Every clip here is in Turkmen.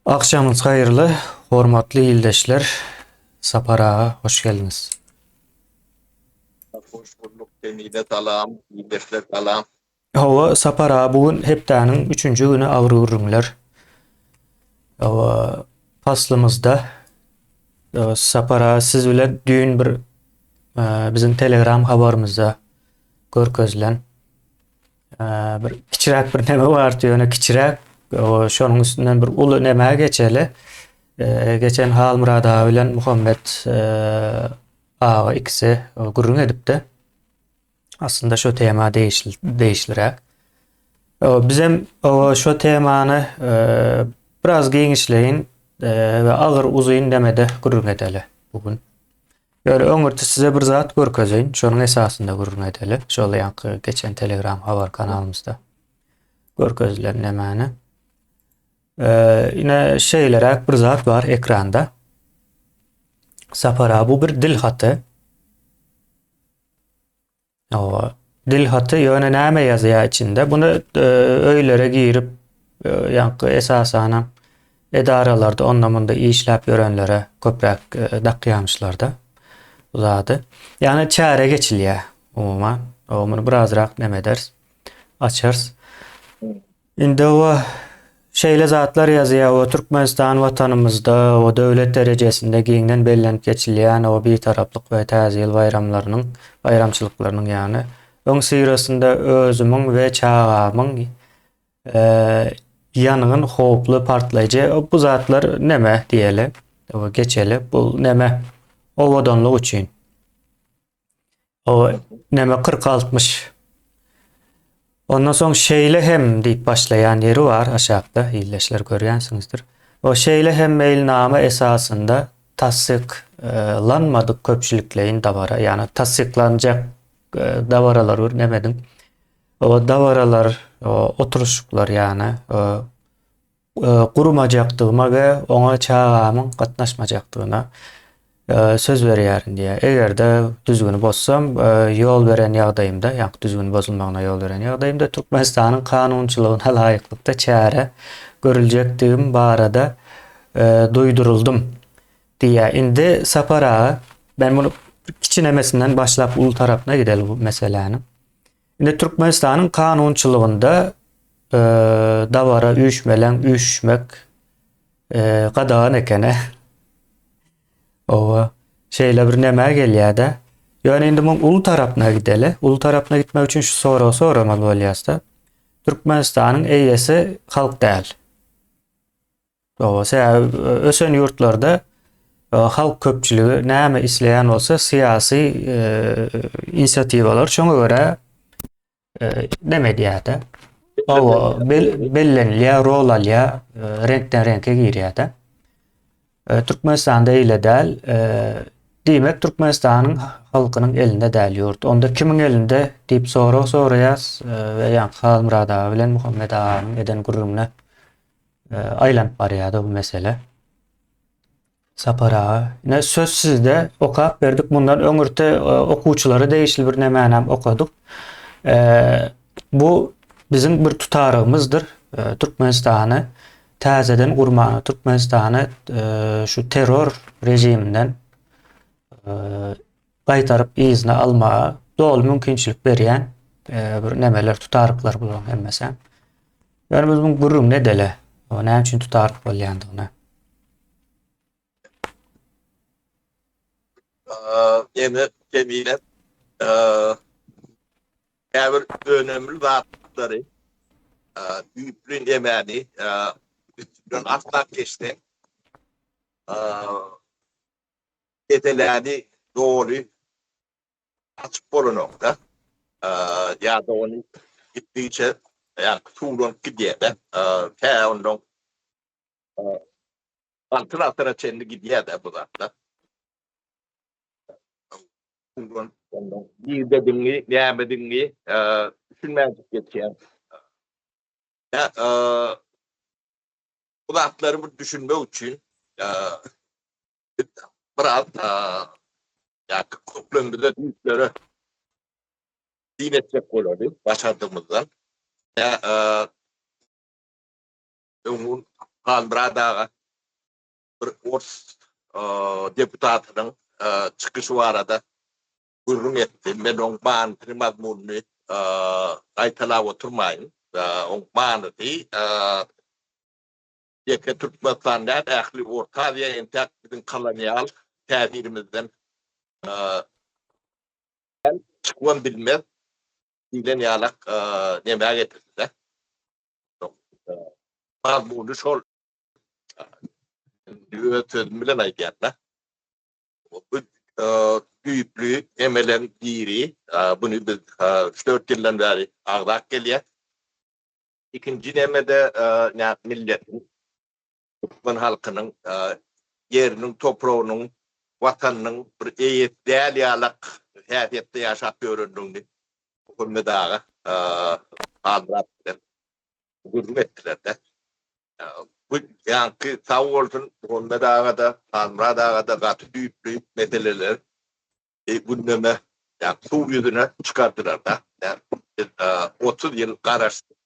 Agşamyňyz haýyrly, hormatly ildeşler! Sapar aga, hoş geldiňiz! Hoş bulduk Kemine salam, ildeşler salam. Hawa, Sapar aga, bu gün hepdäniň üçünji güni agyr gürrüňler. Hawa, paslymyzda Sapar aga siz bilen düýn bir biziň Telegram habarymyzda görkezilen bir kiçiräk bir neme bardy ýöne kiçiräk şonuň üstünden bir uly nämä geçeli. Geçen Halmyrat aga bilen Muhammet aga ikisi gürrüň edipdi. Aslynda şu tema degişli degişliräk. Bizem şu temany biraz giňişleýin we agyr uzyn nemede gürrüň edeli bu gün. Ýöne öňürti size bir zat görkezeýin, şonuň esasynda gürrüň edeli. Şol ýaňky geçen Telegram habar kanalymyzda görkezilen nämäni. Ine şeýleräk bir zat bar ekranda. Sapar aga bu bir dil haty. Hawa, dil haty ýöne näme ýazýar içinde? Buny e, öýlere girip, e, ýaňky esasanam edaralarda onda-munda işläp ýörenlere köpräk e, dakýamyşlar-da bu zady. Ýagny çäre geçilýär umuman. O muny birazrak neme ederis, açarys. Indi o şeýle zatlar ýazýar, o Türkmenistan watanymyzda o döwlet derejesinde giňden bellenip geçilýän o Bitaraplyk we Täze ýyl baýramlarynyň, baýramçylyklarynyň ýagny öňüsyrasynda özümiň we çagamyň ýangyn howply partlaýjy bu zatlar neme diýeli, geçeli, bu neme owadanlyk üçin. O näme 40-60. Ondan soň şeýle hem diýip başlaýan ýeri bar aşakda, ildeşler görýänsiňizdir. O şeýle hem meýilnama esasynda tassyklanmadyk köpçülikleýin dabara, ýagny tassyklanjak e, dabaralar bir nemediň. O dabaralar, o oturyşyklar ýagny gurmajakdygyma we oňa çagamyň gatnaşmajakdygyna söz berýärin diýýär. Eger-de düzgüni bozsam, ýol beren ýagdaýymda, ýagny düzgün bozulmagyna ýol beren ýagdaýymda Türkmenistanyň kanunçylygyna laýyklykda çäre görüljekdigim barada duýduryldym diýýär. Indi Sapar aga, men muny kiçinemesinden başlap uly tarapyna gideli bu meseläniň. Indi Türkmenistanyň kanunçylygynda dabara üýşmeleň, üýşüşmek gadagan ekeni. Owa, şeýle bir nämä gelýär-de. Ýöne indi muň uly tarapyna gideli. Uly tarapyna gitmek üçin şu soragy soramaly bolýas-da. Türkmenistanyň eýesi halk däl. Owa, sebäbi ösen ýurtlarda halk köpçüligi näme isleýän bolsa, syýasy inisiatiwalar şoňa görä neme edýär-de. Owa, bellenilýär, rol alýar, reňkden reňke girýär-de. Türkmenistanda eýle däl. Diýmek, Türkmenistanyň halkynyň elinde däl ýurt. Onda kimiň elinde diýip sorag soraýas we ýaňky Halmyrat aga bilen Muhammet aganyň eden gürrüňine aýlanyp barýardy bu mesele. Sapar aga, ine söz sizde okap berdik. Mundan öňürti e, okuwçylara degişli bir nämänem okadyk. E, bu biziň bir tutarygymyzdyr. E, Türkmenistany täzeden gurmaga, Türkmenistany şu terror režiminden gaýtaryp yzyna almaga doly mümkinçilik berýän bir nemeler, tutaryklar bularyň hemmesi. Ýöne biz muň gürrüňini edeli. O näme üçin tutaryk bolýandygyny. Ýene Jemile käbir önemli zatlary düýpli nemäni üstünden atlap geçseň meseläni doly açyp bolanok-da. Ýa-da ony gitdigiçe ýa-da suwlanyp gidýär-de. Tä ondan Altyn asyra çenli gidýär-de bu zatlar. Suwlanyp ondan nirdedigiňi, nämedigiňi düşünmänjik geçýär. Bu zatlary bir düşünmek üçin biz biraz ýa-da köklerimize, düýplere syn etjek bolaly başardygymyzdan. Ýa öňňun. Halmyrat aga bir ors deputatynyň çykyşy barada gürrüň etdi. Men oň manysyny, mazmunyny gaýtalap oturmaýyn. Oň manysy ýeke Türkmenistan däl, ähli Orta Aziýa entäk biziň kolonial täsirimizden çykybam bilmez diýlen ýalak nämä getirdi-de. Mazmuny şol. Öz sözüm bilen aýdýan-da. Bu düýpli emeleň biri, buny biz üç-dört ýyldan bäri agzap gelýäs. Ikinji neme-de milletiň, türkmen halkynyň ýeriniň, topragynyň, Watanynyň bir eýesi däl ýalak häsiýetde ýaşap ýörendigini Muhammet aga Halmyrat bilen gürrüň etdiler-de. Bu ýaňky sag bolsun Muhammet aga-da, Halmyrat aga-da gaty düýpli meseleler gündeme, ýa suw ýüzüne çykardylar-da. Biz 30 ýyl garaşdyk.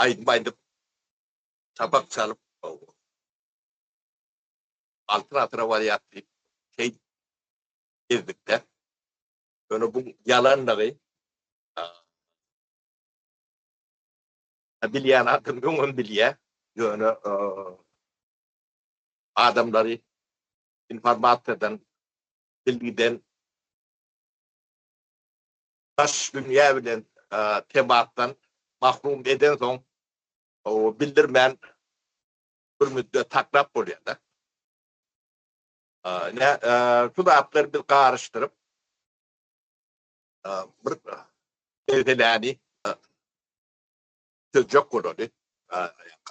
Aýdym aýdyp, çapak çalyp, Altyn asyra barýas diýip, şeýdip gezdik-de. Ýöne bu ýalandygy bilýän adam öňem bilýär. Ýöne adamlary informasiýadan, bilgiden, daş dünýä bilen temasdan mahrum edensoň, bildirmän bir müddet saklap bolýar-da. Ine, şu zatlary biz garyşdyryp, bir meseläni çözjek bolaly,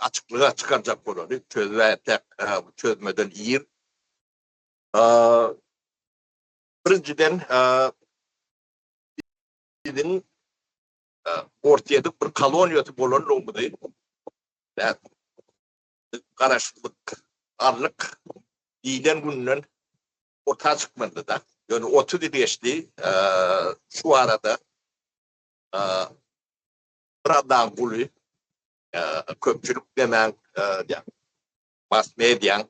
açyklyga çykarjak bolaly, çözübäýsek çözmeden ir. Birinjiden, biziň Orsýetiň bir koloniýasy bolanlygymyzy garaşsyzlyk aldyk diýlen günden orta çykmalydy-da. Ýöne 30 ýyl geçdi, şu arada bir Allaň guly köpçülik demäň, mass mediaň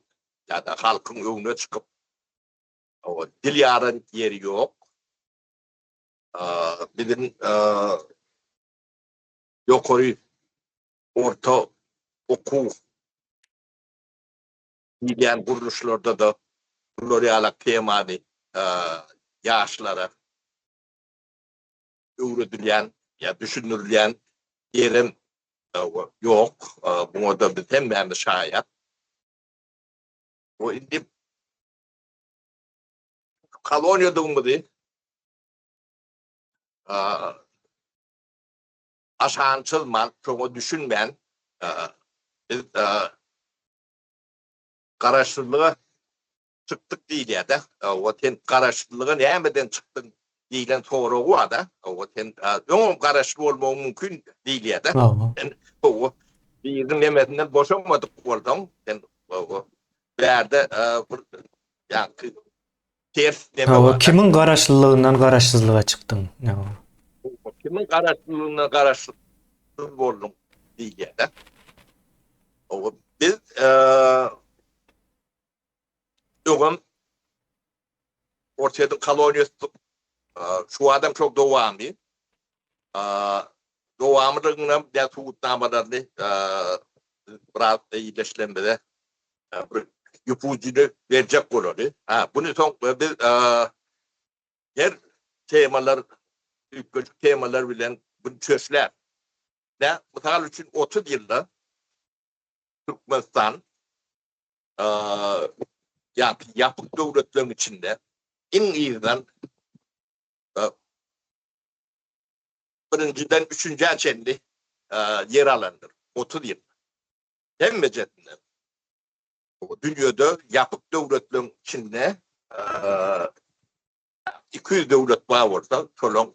ýa-da halkyň öňüne çykyp dil ýaran ýeri ýok. Biziň ýokary orta okuw diýilýän gurluşlarda-da bular ýalak temany ýaşlara öwredilýän ýa düşündirilýän ýerem ýok. Muňa-da biz hemmämiz şaýat. Indi koloniýadygymyzy aşagyny çyzman, şoňa düşünmän biz garaşsyzlyga çykdyk diýilýär-de. Hawa, sen garaşsyzlyga nämeden çykdyň diýlen soragy bar-da. Hawa, sen öňem garaşly bolmagyň mümkin diýilýär-de. Sen hawa, biriniň nemesinden boşamadyk bolsaň, sen hawa, bärde bir ýaňky ters neme Hawa, bar-da. kimiň garaşlylygyndan garaşsyzlyga çykdyň? Hawa. Kimiň garaşlylygyndan garaşsyz bolduň diýilýär-de. Hawa, biz öňem Orsýetiň koloniýasydyk. Şu adam şol dowamy. Dowamydygyny hem subutnamalaryny biraz iýleşilen bize bir ýüpujyny berjek bolaly. Ha, buny soň biz her temalar üýtgeşik temalar bilen bunu çözläp. Nä, mysal üçin 30 ýylda Türkmenistan ýa-da ýapyk döwletleriň içinde iň yzdan birinjiden üçünjä çenli ýer alandyr. 30 ýyl. Hemmejesinden. Dünýede ýapyk döwletleriň içinde 200 döwlet bar bolsa, şolaň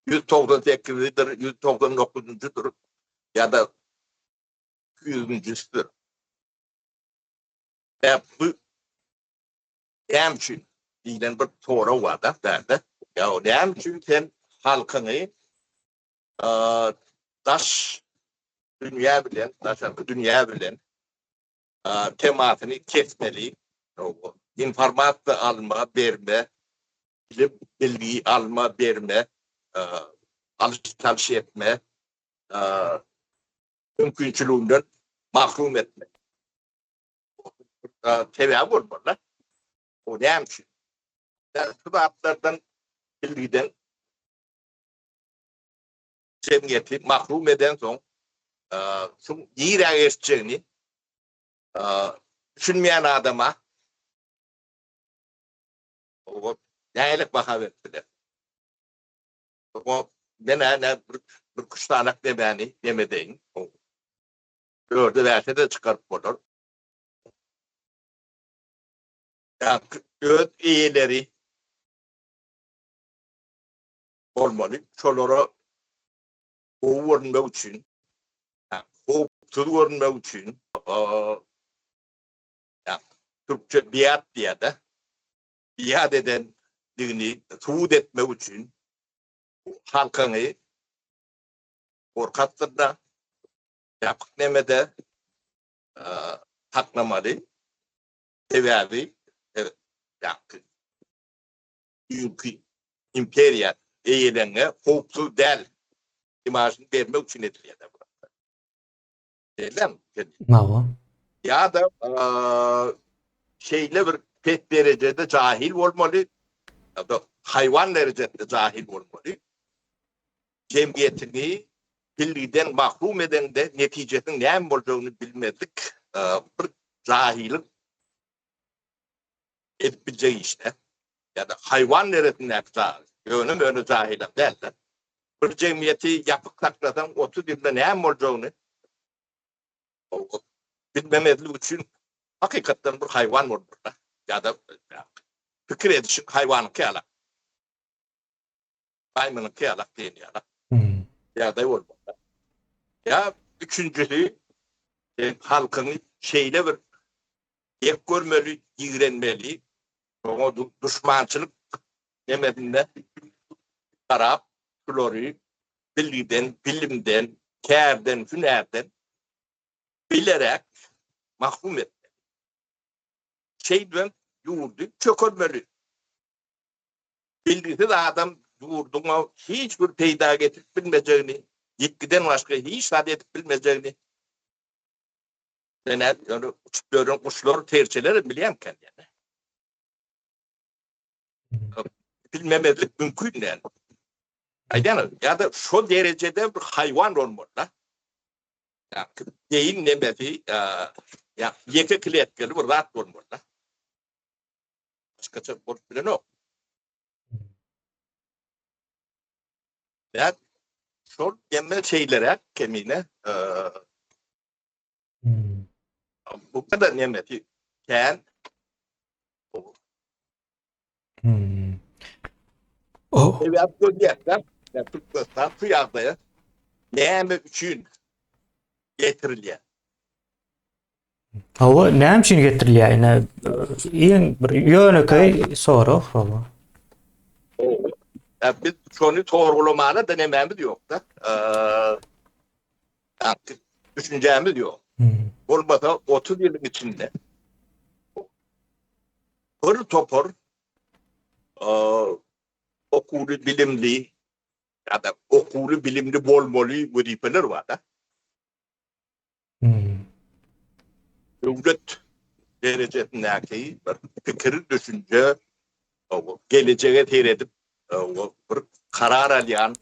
198-idir, 199-njydyr ýa-da 200-njisidir. Ýa bu näme üçin diýlen bir sorag bar-da bärde. Ýa näme üçin sen halkyňy daş. dünýä bilen, daşarky dünýä bilen temasyny kesmeli. Informasiýa alma, berme, bilim, bilgi alma, berme, alyş-çalyş etme mümkinçiliginden mahrum etmek. Sebäbi bolmaly. O näme üçin? Şu zatlardan bilgiden jemgyýeti mahrum edensoň, şuň nirä geçjegini düşünmeýän adama nähili baha berip biler? O men nä bir bir üç sanak demäni neme edeýin. Dörde bäşe-de çykaryp bolar. Öz eýeleri bolmaly. Şolara gowy görünmek üçin, howpsuz görünmek üçin türkçe biat diýýär-de, biat edendigini subut etmek üçin halkyňy gorkatdyr-da, ýapyk nemede saklamaly. Sebäbi düýnki imperiýa eýelenňe howpsuz däl imažyny bermek üçin edilýär bu. Şeýlemi? Hawa. Ýa-da şeýle bir pes derejede jahil bolmaly, ýa-da haýwan derejesinde jahil bolmaly. Jemgyýetini bilgiden mahrum edeňde netijesiniň näme boljagyny bilmezlik bir jahylyk edip biljek iş däl. Ýa-da haýwan derejesindäki jahil, ýöne-möne jahylam däl-de. Bir jemgyýeti ýapyk saklasaň 30 ýylda näme boljagyny bilmemezlik üçin hakykatdan bir haýwan bolmaly-da. Ýa-da pikir edişiň haýwanyňky ýaly. Maýmynyňky ýalak diýen ýalak. Ýagdaý bolmaly. Ýa üçünjisi sen halkyňy şeýle bir ýek görmeli, ýigrenmeli, oňa duşmançylyk nemesinde garap, şulary bilgiden, bilimden, kärden, hünärden bilerek mahrum etmeli. Şeýdibem ýurdy çökermeli. Bilgisiz adam ýurduňa hiç bir peýda getirip bilmejegini, ýitgiden başga hiç zat edip bilmejegini sen ýöne uçup ýören guşlar, serçeler hem bilýärmikä diýýän. Bilmemezlik mümkin däl. Aýdýan, ýa-da şo derejede bir haýwan bolmaly-da. Ýa beýin nemesi, ýa ýeke kletkeli bir zat bolmaly-da. Başgaça bolup bilenok. Ýa şol emme şeýleräk kemine bu kadar nemesi kän. Hmm. O Sebäp görýärler. Türkmenistan şu ýagdaýa näme üçin getirilýär? Hawa, näme üçin getirilýär? Ine, iň bir ýönekeý sorag, hawa. Ýa biz şony sorgulamana da nemämiz ýok-da. Düşünjämiz ýok. Hmm. Bolmasa 30 ýylyň içinde bir topar okuwly, bilimli ýa-da okuwly, bilimli bolmaly wezipeler bar-da. Hmm. Döwlet derejesindäki bir pikir, düşünje, gelejege seredip bir karar alýan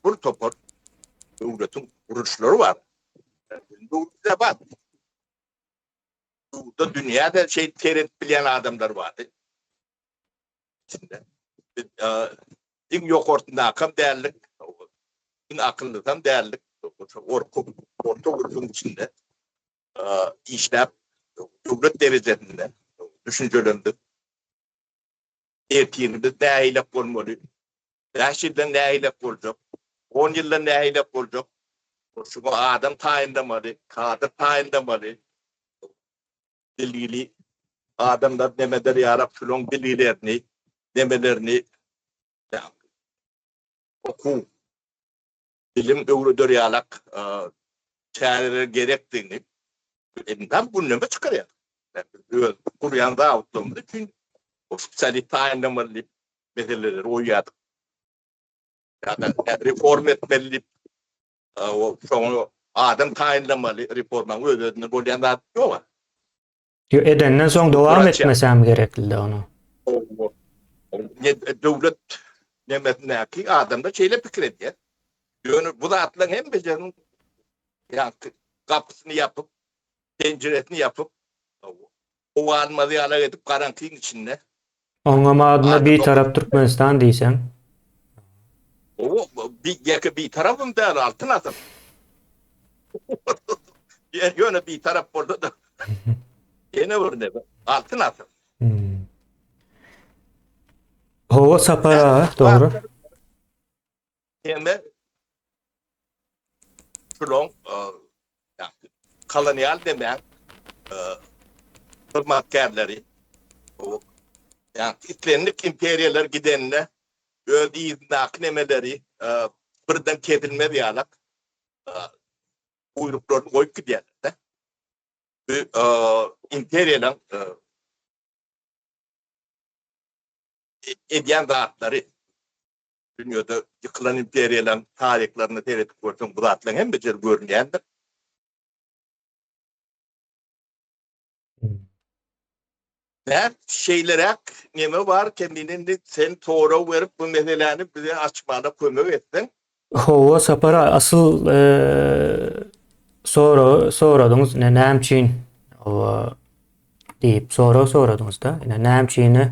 bir topar döwletiň gurluşlary bar. Döwletde bar. Ýurtda dünýäde şeýdip seredip bilýän adamlar bardy. İçinde. Biz iň ýokarsyndaky däldik. Iň akyllysam däldik. Orta, orta gurluň içinde işläp döwlet derejesinde düşünjelendik. Ertirimiz nähilek bolmaly? 5 ýyldan nähilek boljak? 10 ýyldan nähilek boljak? Şuňa adam taýynlamaly, kadr taýynlamaly. Bilgili adamlar nemeler ýarap şulaň bilgilerini, nemelerini okuw, bilim öwreder ýalak. çäreler gerekdigini tam gündeme çykarýar. Öz gurýan zawodlarymyz üçin o spesialist taýynlamaly diýip meseleleri goýýardyk. Ýa-da reforma etmeli diýip o şoňa adam taýynlamaly reformaň öz-özünden bolýan zat ýok. Ýo edenden soň dowam etmesem gereklide ony. Döwlet nemesindäki adamlar şeýle pikir edýär. Ýöne bu zatlaryň hemmesiniň ýaňky gapysyny ýapyp, penjiresini ýapyp, howa almaz ýalak edip garaňkyň içinde. Oňam adyna Bitarap Türkmenistan diýseň. Owo, ýeke bitarapam däl, Altyn asyr. Ýöne bitarap bolsa-da ýene bir neme, Altyn asyr. Hawa Sapar aga, dogry. Hemme şulaň kolonial demäň hyzmatkärleri ýa islendik imperiýalar gidende öz yzyndaky nemeleri birden kesilmez ýalak buýruklaryny goýup gidýärler-de. Bu imperiýalaryň edýän zatlary dünýede ýykylan imperiýalaryň taryhlaryna seredip görseň bu zatlaryň hemmejeri görünýändir. Nä şeýleräk neme bar Kemine indi sen sorag berip bu meseläni bize açmana kömek etseň. Hawa Sapar aga asyl soragy soradyňyz ine näme üçin hawa diýip sorag soradyňyzda ine näme üçin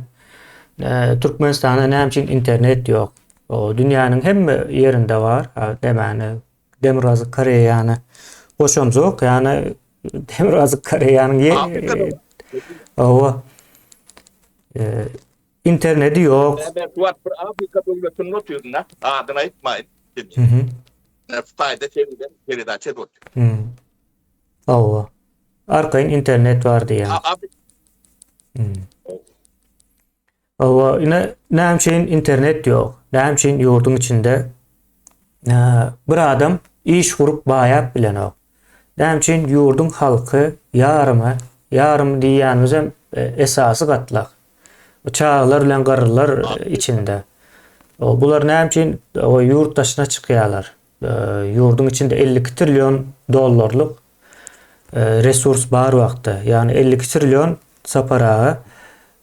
Türkmenistanda näme üçin internet ýok o dünýäniň hemme ýerinde bar demäni Demirgazyk Koreýany goşamzok ýagny Demirgazyk Koreýanyň hawa interneti ýok. Ben şu wagt bir Afrika döwletinde otyryn da, adyny aýtmaýyn. Mhm. Hytaýda şeýle peredaça edip otyr. Mhm. Hawa. Arkaýyn internet bar diýýän. Mhm. Hawa, ine näme üçin internet ýok? Näme üçin ýurduň içinde bir adam iş gurup baýap bilenok? Näme üçin ýurduň halky ýarymy, ýarym diýýänimizem esasy gatlak. Bu çagalar bilen garrylar içinde. Bular näme üçin ýurt daşyna çykýarlar? Ýurduň içinde 52 trillion dollarlyk resurs bar wagtda, ýagny 52 trillion Sapar aga,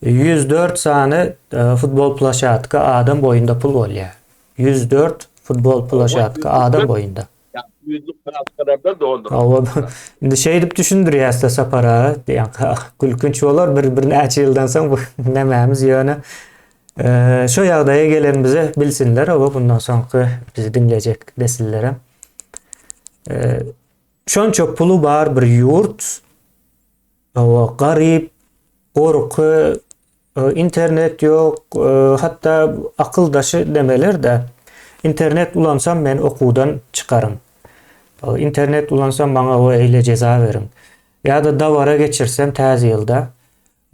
104 sany futbol ploşatka adam boýunda pul bolýar. 104 futbol ploşatka adam boýunda. Ýüzlük ploşatkalardan dolduryp. Hawa, indi şeýdip düşündirýäs-de Sapar aga, diýen gülkünç bolar bir birnäçe ýyldan soň bu nämämiz ýöne şu ýagdaýa gelenimizi bilsinler, hawa bundan soňky bizi diňlejek nesillerem. Şonça puly bar bir ýurt, hawa, garyp, gorky, internet ýok, hatda akyl daşy demeler-de, internet ulansam men okuwdan çykaryn. Internet ulansam maňa o eýle jeza beriň. Ýa-da dabara geçirsem täze ýylda,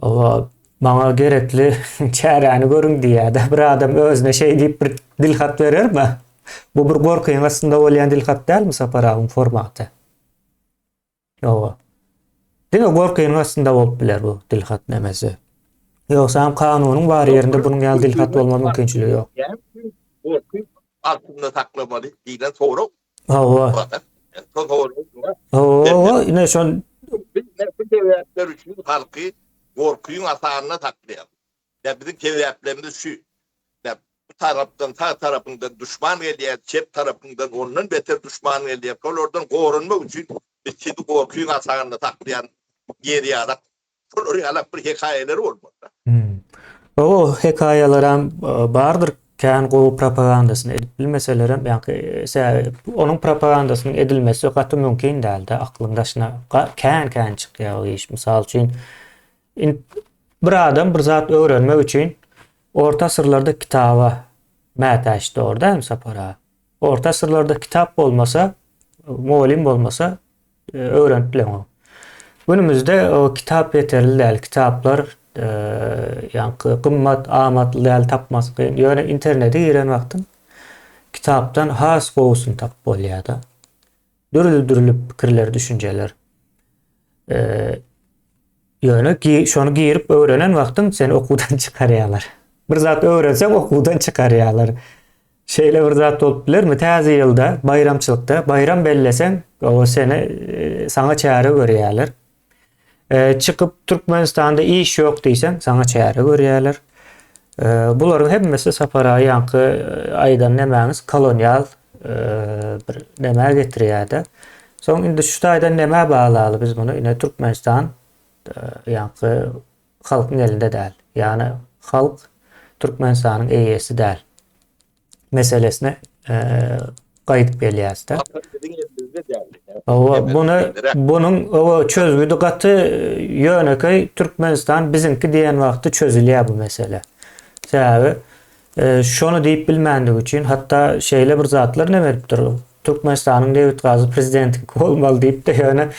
Oba maňa gerekli çäräni görüň diýýär-de, bir adam özüne şeý diýip bir dilhat berermi? Bu bir gorkyň astynda bolýan dilhat dälmi Sapar agyň formaty? Ýoga. Diňe gorkynyň astynda bolup biler bu dilhat nemesi. Ýogsam kanunyň bar ýerinde bunuň ýaly dilhat bolma mümkinçiligi ýok. Gorky altynda saklamaly diýlen sorag. Hawa. Hawa, ine şol Biz näme sebäpler üçin halky gorkyň asanynda saklaýar. Ýa biziň sebäplerimiz şu. Ýa bu tarapdan, sag tarapyňdan duşman gelýär, çep tarapyňdan ondan beter duşman gelýär. Şolardan goranmak üçin biz sizi gorkyň asanynda saklaýan ýer ýalak. Şolar ýalak bir hekaýalar bolmaly. Hmm. O hekaýalaram e, bardyr kän gowy propagandasyny edip bilmeselerem, ýaňky sebäbi onuň propagandasynyň edilmesi gaty mümkin däldi, aklyň daşyna kän-kän çykýar o iş. Mysal üçin, bir adam bir zat öwrenmek üçin orta asyrlarda kitaba mätäçdi, dogry dälmi Sapar aga? Orta asyrlarda kitap bolmasa, mugallym bolmasa öwrenip bileňok. Günümizde o kitap ýeterli däl, kitaplar ýaňky gymmat, amatly däl, tapmasy kyn. Ýöne internete giren wagtyň kitapdan has gowusyny tapyp bolýar-da. Dürli-dürli pikirler, düşünjeler. Ýöne şony girip öwrenen wagtyň seni okuwdan çykarýarlar. Bir zat öwrenseň okuwdan çykarýarlar. Şeýle bir zat bolup bilermi? Täze ýylda, baýramçylykda baýram belleseň, o seni saňa çäre görýärler. Çykyp Türkmenistanda iş ýok diýseň, saňa çäre görýärler. Bularyň hemmesi Sapar aga ýaňky aýdan nemäňiz kolonial bir nämä getirýär-de. Soň indi şu taýdan nämä baglaly biz muny? Ine Türkmenistan ýaňky halkyň elinde däl. Ýagny halk Türkmenistanyň eýesi däl. Meselesine gaýdyp gelýäs-de. Owa, buny bunuň owa çözgüdi gaty ýönekeý Türkmenistan biziňki diýen wagty çözülýär bu mesele. Sebäbi şony diýip bilmändigi üçin hatda şeýle bir zatlar neme edipdir. Türkmenistanyň nebit gazy prezidentiňki bolmaly diýipdi ýöne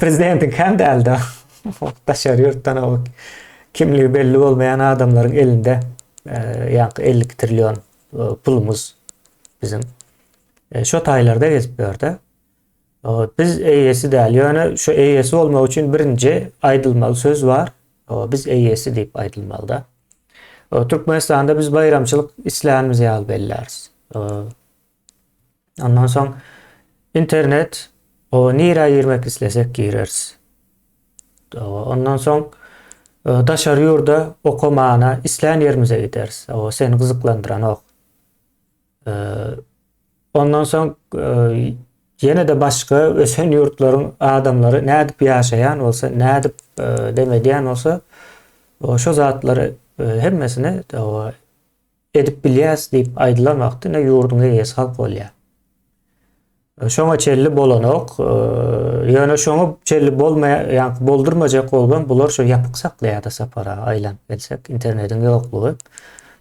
prezidentiňki hem däldi. Daşary ýurtdan o kimligi belli bolmaýan adamlaryň elinde ýaňky 52 trillion pulumyz biziň. Şo taýlarda gezip ýördi. Biz eýesi däl. Ýöne şu eýesi bolmak üçin birinji aýdylmaly söz bar. Biz eýesi diýip aýdylmalyda. Türkmenistanda biz baýramçylyk islänimiz ýaly belläris. Ondan soň internet o nirä girmek islesek gireris. Ondan soň daşary ýurda okamana islän ýerimize gideris. O seni gyzyklandyranok. Ondan soň ýene-de başga ösen ýurtlaryň adamlary nädip ýaşaýan bolsa, nädip dem edýän bolsa, şo zatlary hemmesini edip bilýäs diýip aýdylan wagty ine ýurduň eýesi halk bolýar. Şoňa çenli bolanok. Ýöne şoňa çenli bolmaýa, ýa boldurmajak bolubam bular şo ýapyk saklaýar-da Sapar aga aýlanyp gelsek, internetiň ýoklugy.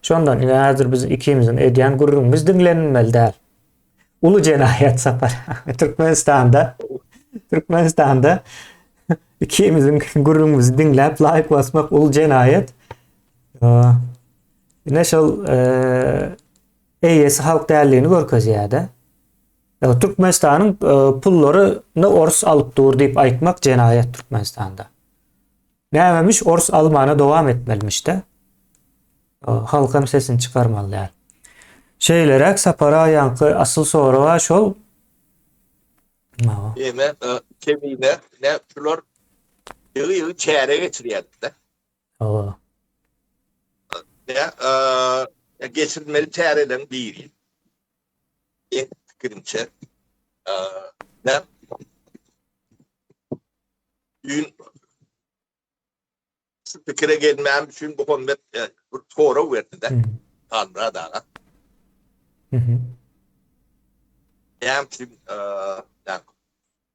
Şondan ine häzir biz ikimiziň edýän gürrüňimiz diňlenilmeli däl. Uly jenaýat Sapar. Türkmenistanda Türkmenistanda ikimiziň gürrüňimizi diňläp laýk basmak uly jenaýat. Ine şol eýesi halk däldigini görkezýär-de. Türkmenistanyň pullaryny orus alyp dur diýip aýtmak jenaýat Türkmenistanda. Nämemiş orus almana dowam etmelimiş-de. Halkam sesini çykarmaly däl. Şeýleräk Sapar aga ýaňky asyl sorag-a şol. Eme, kemine, ne şular ýygy-ýygy çäre geçirýärler-de. Hawa. Ne, geçirilmeli çäreleriň biri. Meň pikirimçe, ne düýn şu pikire gelmäm üçin Muhammet bir sorag berdi-de, Halmyrat aga. Näme üçin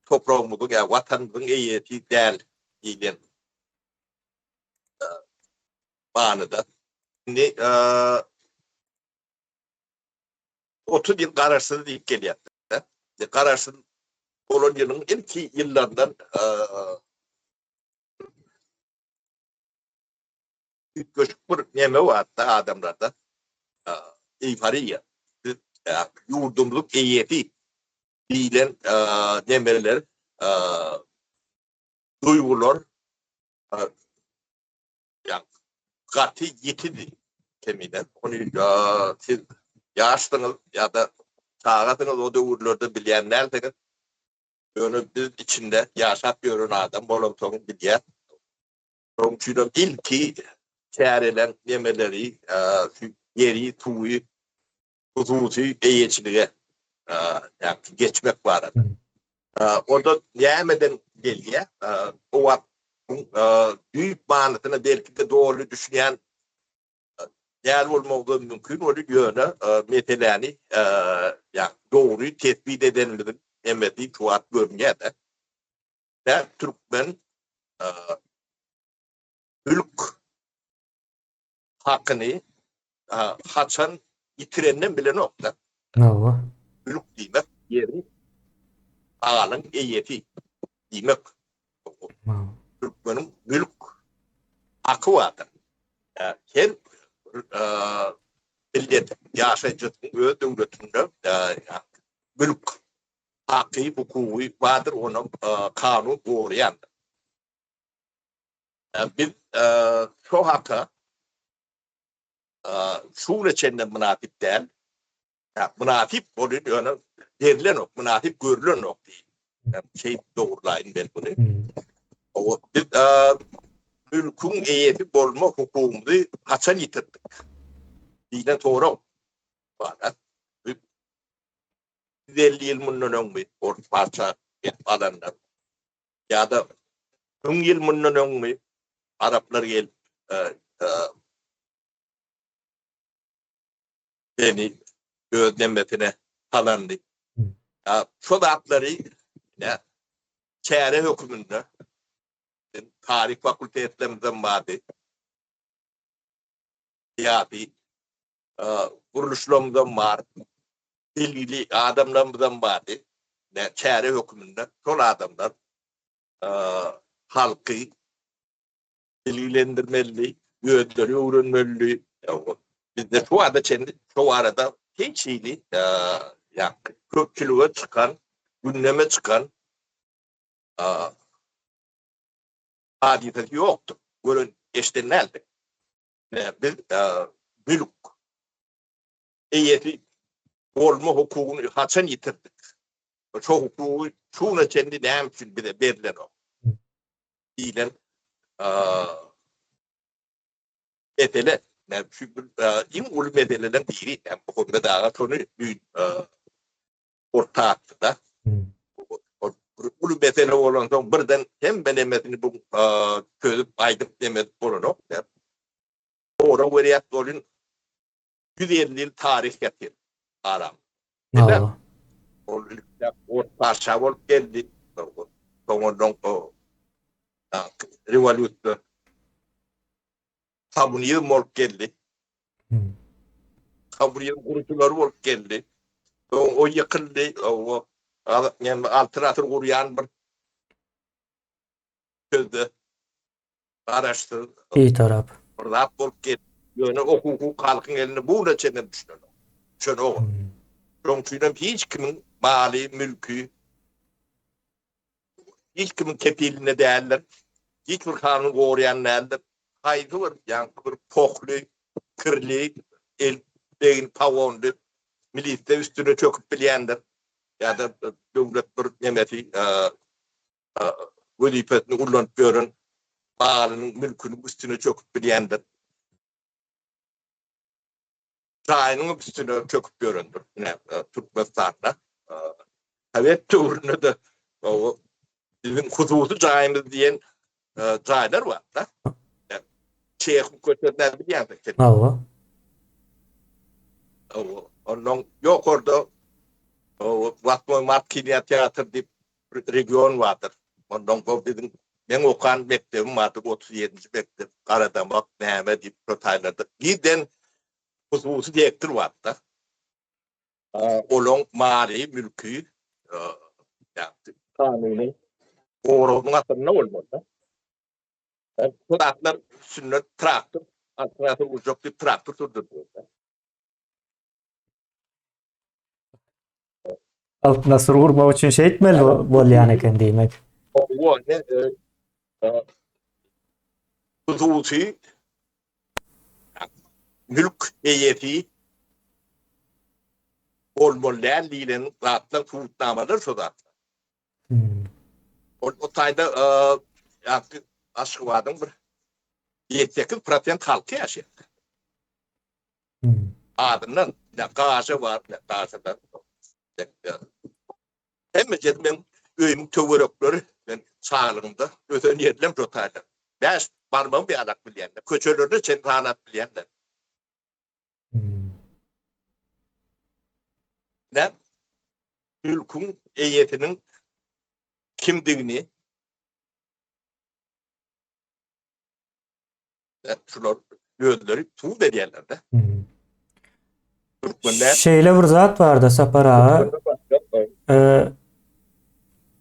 topragymyzyň ýa watanymyzyň eýesi däl diýlen manyda. Indi 30 ýyl garaşsyz diýip gelýär. Garaşsyz bolan ýylyň ilki ýyllaryndan üýtgeşik bir neme bardy adamlarda. Eýforiýa. Biz ýurdumyzyň eýesi diýlen nemeler duýgular gaty ýitidi kemine. Ony siz ýaşdyňyz ýa-da çagasyňyz o döwürlerde bilýän dälsiňiz. Ýöne biz içinde ýaşap ýören adam bolansoň bilýäs. Şonuň üçinem ilki çäreleň nemeleri ýeri, suwy hususy eýeçilige geçmek barada. Onda nämeden gelýär? O wagt düýp manysyna belki-de doly düşünýän däl bolmagy-da mümkin bolýar, ýöne meseläni dogry tesbit edenimiziň hemmesi şu wagt görünýär-de. Türkmen mülk hakyny haçan ýitireninem bilenok-da. Hawa. Mülk diýmek ýeri malyň eýesi diýmek. Türkmeniň mülk haky bardyr. Her millet ýaşaýjysynyň öz döwletinde mülk. haky, hukugy bardyr, ony kanun goraýandyr. Biz şo haka şu güne çenli mynasyp däl. Mynasyp bolýan ýöne berlenok, mynasyp görülenok diýip. Şeýdip dogurlaýyn men muny. Biz mülküň eýesi bolma hukugymyzy haçan ýitirdik? Diýlen sorag bar. 150 ýyl mundan öňmi orus patyşa gelip alanlar? Ýa-da 1000 ýyl mundan öňmi araplar gelip seni öz nemesine salandy? Şo zatlary çäre höküminde taryh fakultetlerimizem bardy. Syýasy gurluşlarymyzam bar, bilgili adamlarymyzam bardy. Çäre höküminde şol adamlar halky bilgilendirmelidi, özleri öwrenmelidi. Bizde şu wagta çenli şu barada hiç hili köpçülige çykan, gündeme çykan hadysasy ýokdur. Gören, eşiden däldik. Biz mülk eýesi bolma hukugyny haçan ýitirdik? Şo hukugy şu güne çenli näme üçin bize berlenok? Diýlen mesele. Şu iň uly meseleleriň biri. Muhammet aga şony düýn orta atdy-da. Uly mesele bolansoň birden hemme nemesini bu çözüp aýdyp nemedip bolanok. Sorag berýäs bolyn 150 ýyl taryh ýatyr aram. Hawa. Ol ilkde ors patyşa bolup geldi. Soňundan o rewolýusiýa kommunizm bolup geldi. Kommunizm gurujylary bolup geldi. Soň o ýykyldy. O näme altyn asyr gurýan bir sözde garaşsyz Bitarap. Bir zat bolup geldi. Ýöne o hukuk halkyň eline bu güne çenli düşenok. Düşenok. Şonuň üçin hem hiç kimiň maly, mülki hiç kimiň kepilinde däldir. Hiç bir kanun goraýan däldir. Haýsy bir ýaňky bir pohly, kirli, el egin pagonly milisiýa üstüne çöküp bilýändir. Ýa-da döwlet bir nemesi wezipesini ullanyp ýören malynyň, mülküniň üstüne çöküp bilýändir. Jaýynyň üstüne çöküp ýörendir. Ine, Türkmenistanda sowet döwründe-de biziň hususy jaýymyz diýen jaýlar bar-da. Çehow köçesini bilýänsiň sen. Hawa. Hawa. Ondan ýokarda Watmoý mart kinoteatr diýip region bardyr. Ondan soň biziň meň okan mekdebim bardyr, 37-nji mekdep, Garadamak, näme diýip şo taýlarda giden hususy sektor bardy-da. Olaň maly, mülki kanunyň goragynyň astynda bolmaly-da. Bu zatlar üstünde traktor, altyn asyr urjak diýip traktor sürdürdiler. Altyn asyr urmak üçin şeýtmeli bolýan eken diýmek. Hawa, ne hususy mülk eýesi bolmaly däl diýlen zatlar subutnamalar şo zatlar. Hmm. Ol o taýda ýa Aşgabadyň bir 7-8% halky ýaşaýar. Hmm. Adyndan ýa gaja bar, ýa gajadan. Hemme ýer meň öýümiň töwerekleri, men çagalygymda ösen ýerlerim şo taýda. Bäş barmagymy ýalap bilýän, köçelerini çen sanap bilýän. Hmm. Näme? Mülküň eýesiniň kimdigini şular özleri subut edýärler-de. Hmm. Türkmenler Şeýle bir zat barda Sapar aga. E,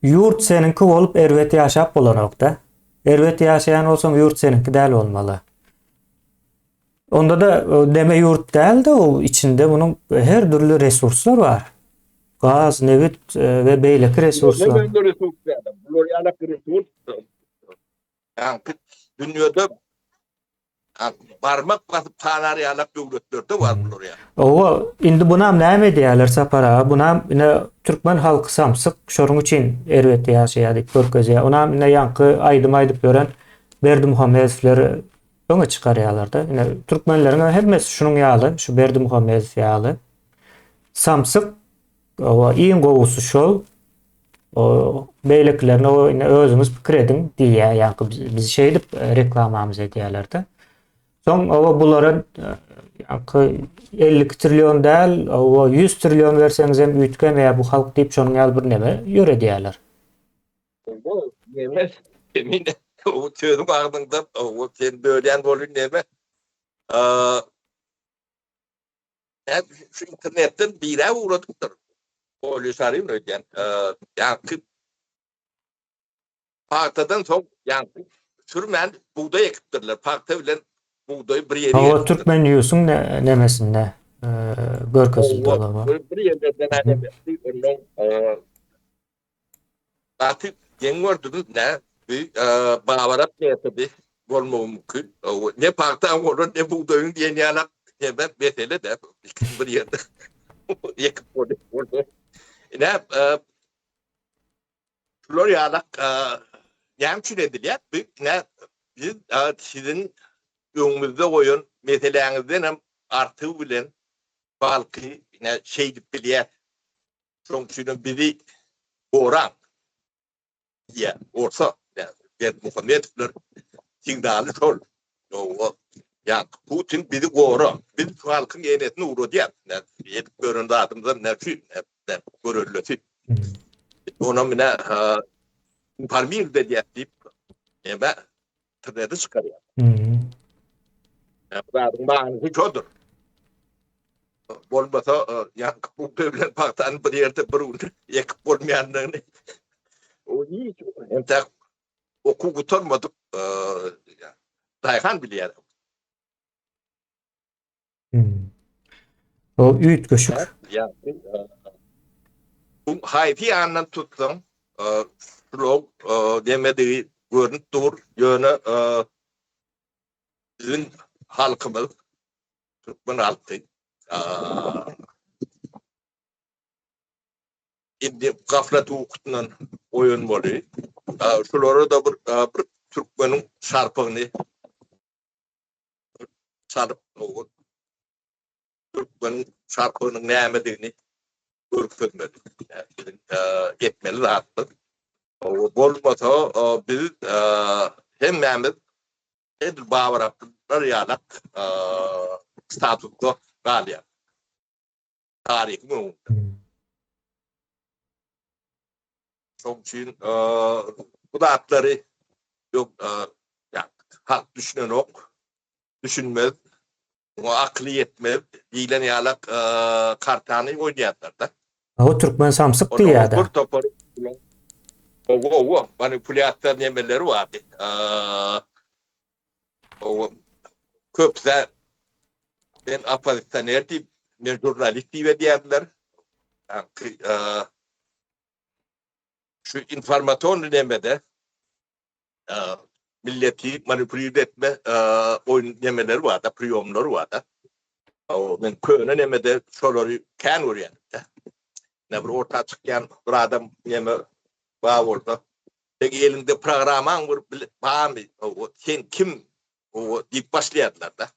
ýurt seniňki bolup erbet ýaşap bolanok-da. Erbet ýaşaýan bolsaň ýurt seniňki däl bolmaly. Onda da deme ýurt däl-de o içinde munuň her dürli resurslar bar. Gaz, nebit we beýleki resurslar. Näme resurs däl. Bular ýalak resurs. Ýaňky dünýede barmak basyp sanar ýalak döwletlerde bar bular ýa. Owa, indi bunam näme edýärler Sapar aga? Bunam ine türkmen halky samsyk, şonuň üçin erbet ýaşaýar diýip görkezýär. Onam ine ýaňky aýdym aýdyp ýören Berdimuhamedowler öňe çykarýarlar-da. Ine türkmenleriň hemmesi şunuň ýaly, şu Berdimuhamedow ýaly. Samsyk, owa, iň gowusy şol. O beýlekilerini o ine özüňiz pikir ediň diýýär, ýaňky biz şeýdip e, reklamamyzy edýärler-de. Soň owa bulara e, ýaňky 52 trillion däl, owa 100 trillion berseňiz hem üýtgemeýär bu halk diýip şonuň ýaly bir neme ýöredýärler. Bu neme? Emin o sözüň agzyňda o sen bölýän bolun neme? Şu internetden birä ugradypdyr. Polis arýyn öýdýän. Ýaňky pagtadan soň ýaňky sürmän bugdaý ekipdirler. Pagta bilen bugdaýy bir ýere Hawa, Türkmen Newsiň nemesinde görkezildi olar. Bir ýerlerden nemesi ondan Gaty geň gördüm nä bu babarap metody bolmagy mümkin. Ne pagtaň bolar ne bugdaýyň diýen ýalak neme mesele de ikisi bir ýerde ekip bolýar. Ine şular ýalak näme üçin edilýär? Bu ine biz siziň öňüňizde goýan meseläňizden hem artygy bilen balky ine şeýdip bilýär. Şoň üçinem bizi goraň diýýär. Orsa, Berdimuhamedowlar signaly şol. Ýowa, ýa Putin bizi gora. Biz şu halkyň enesini ugradýas. Edip gören zadymyzam näme üçin? Görellesi. Onam ine informird edýär diýip, näme internete çykarýar. Bu zadyň manysy şodur. Bolmasa, ýaňky bugdaý bilen pagtany bir ýerde bir gün ekip bolmaýandygyny o hiç entäk okuw gutarmadyk daýhan bilýär. O üýtgeşik. Ýa, bu haýsy ýandan tutsaň, şulag demedigi görnüp dur, ýöne biziň halkymyz türkmen halky indi gaflat ukusyndan oýanmaly. Şulara-da bir bir türkmeniň şarpygyny çalyp türkmeniň şarpygynyň nämedigini görkezmeli. Biziň etmeli zatymyz. Bolmasa biz hemmämiz edil Babur Abdylar ýalak statusda galýar. Taryhyň öňünde. Şoň üçin bu zatlary ýok halk düşünenok, düşünmez, oňa akyly ýetmez diýlen ýalak kartany oýnaýarlar-da. O türkmen samsyk diýýär-de. Bir topar Owa, owa, manipulýasiýa nemeleri bardy. Owa, köpüsi men oppozisioner diýip, men žurnalist diýip edýärdiler. Şu informasion nemede milleti manipulird etme oýun nemeleri bar-da, priýomlary bar-da. Men köne nemede şolary kän görýän-de. Ne bir orta çykýan bir adam neme bar bolsa, seň eliňde programmaň bir barmy, sen kim diýip başlaýardylar-da.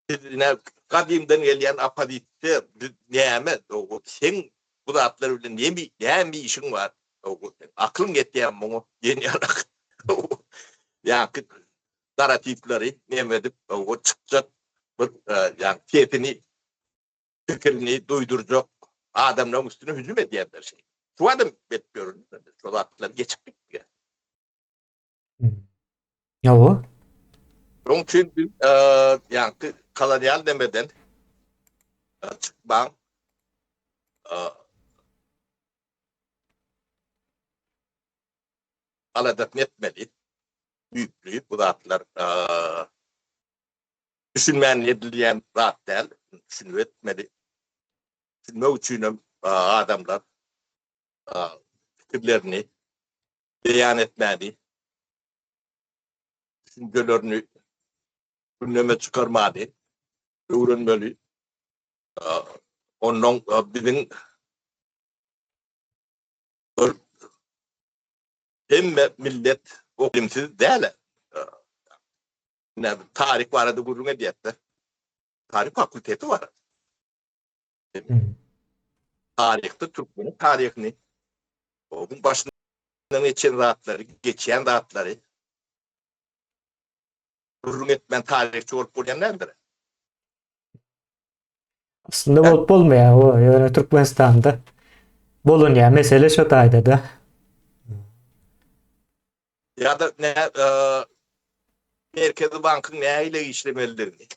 Siz ine gadymdan gelýän oppozisiýa biz näme seň bu zatlar bilen nemi näme işiň bar akylyň ýetýärmi muňa diýen ýalak ýaňky narratiwleri neme edip çykjak bir ýaňky sesini pikirini duýdurjak adamlaryň üstüne hüjüm edýärler şeýdip. Şu adam edip ýörün şo zatlar geçip gitdi. Hawa. Şonuň üçin biz ýaňky kolonial nemeden çykmaň aladasyny etmeli. Düýpli bu zatlar düşünmän edilýän zat däl, düşünip etmeli. Düşünmek üçinem adamlar pikirlerini beýan etmäni, düşünjelerini gündeme çykarmany öwrenmeli. Ondan biziň bir hemme millet bilimsiz däl. Näme taryh barada gürrüň edýäs-de. Taryh fakulteti bar. Taryhda türkmeniň taryhyny, onuň başyndan geçen zatlary, geçýän zatlary gürrüň etmän taryhçy bolup bolýan däldir. Aslynda bolup bolmaýar o, ýöne Türkmenistanda bolunýar. Mesele şo taýda-da. Ýa-da nä Merkezi bankyň nähili işlemelidigini,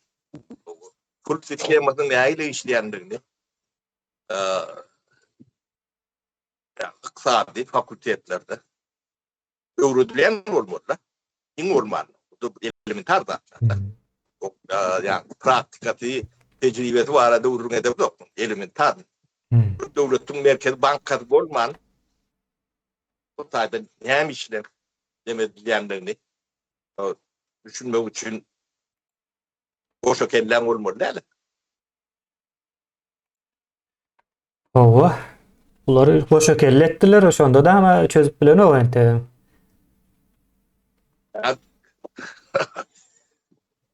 pul sistemasynyň nähili işleýändigini ykdysady fakultetlerde öwredilýän bolmaly-da. Iň bolmanda, bu elementar zatlar. Ýa praktikasy, tejribesi barada gürrüň edemzok. Elementar. Bir döwletiň merkezi bankasy bolman, bu taýda näme işler dem edilýändigini düşünmek üçin goşa kelläň bolmaly däl. Hawa. Bulary goşa kelle etdiler, şonda da ama çözüp bilenok entegem.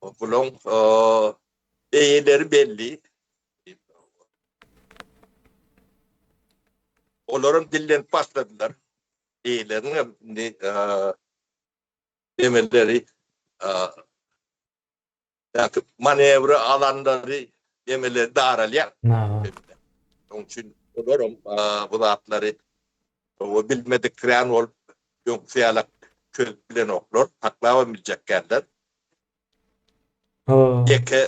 Bulaň eýeleri belli. Olaram dillenip başladylar. Eýeleriniň hem indi emelleri ýa manewra alanlary emeleri daralýar. Şonuň üçin olaram bu zatlary bilmedik kran bolup öňküsi ýalak çözüp bilenoklar, saklabam biljek däller. Ýeke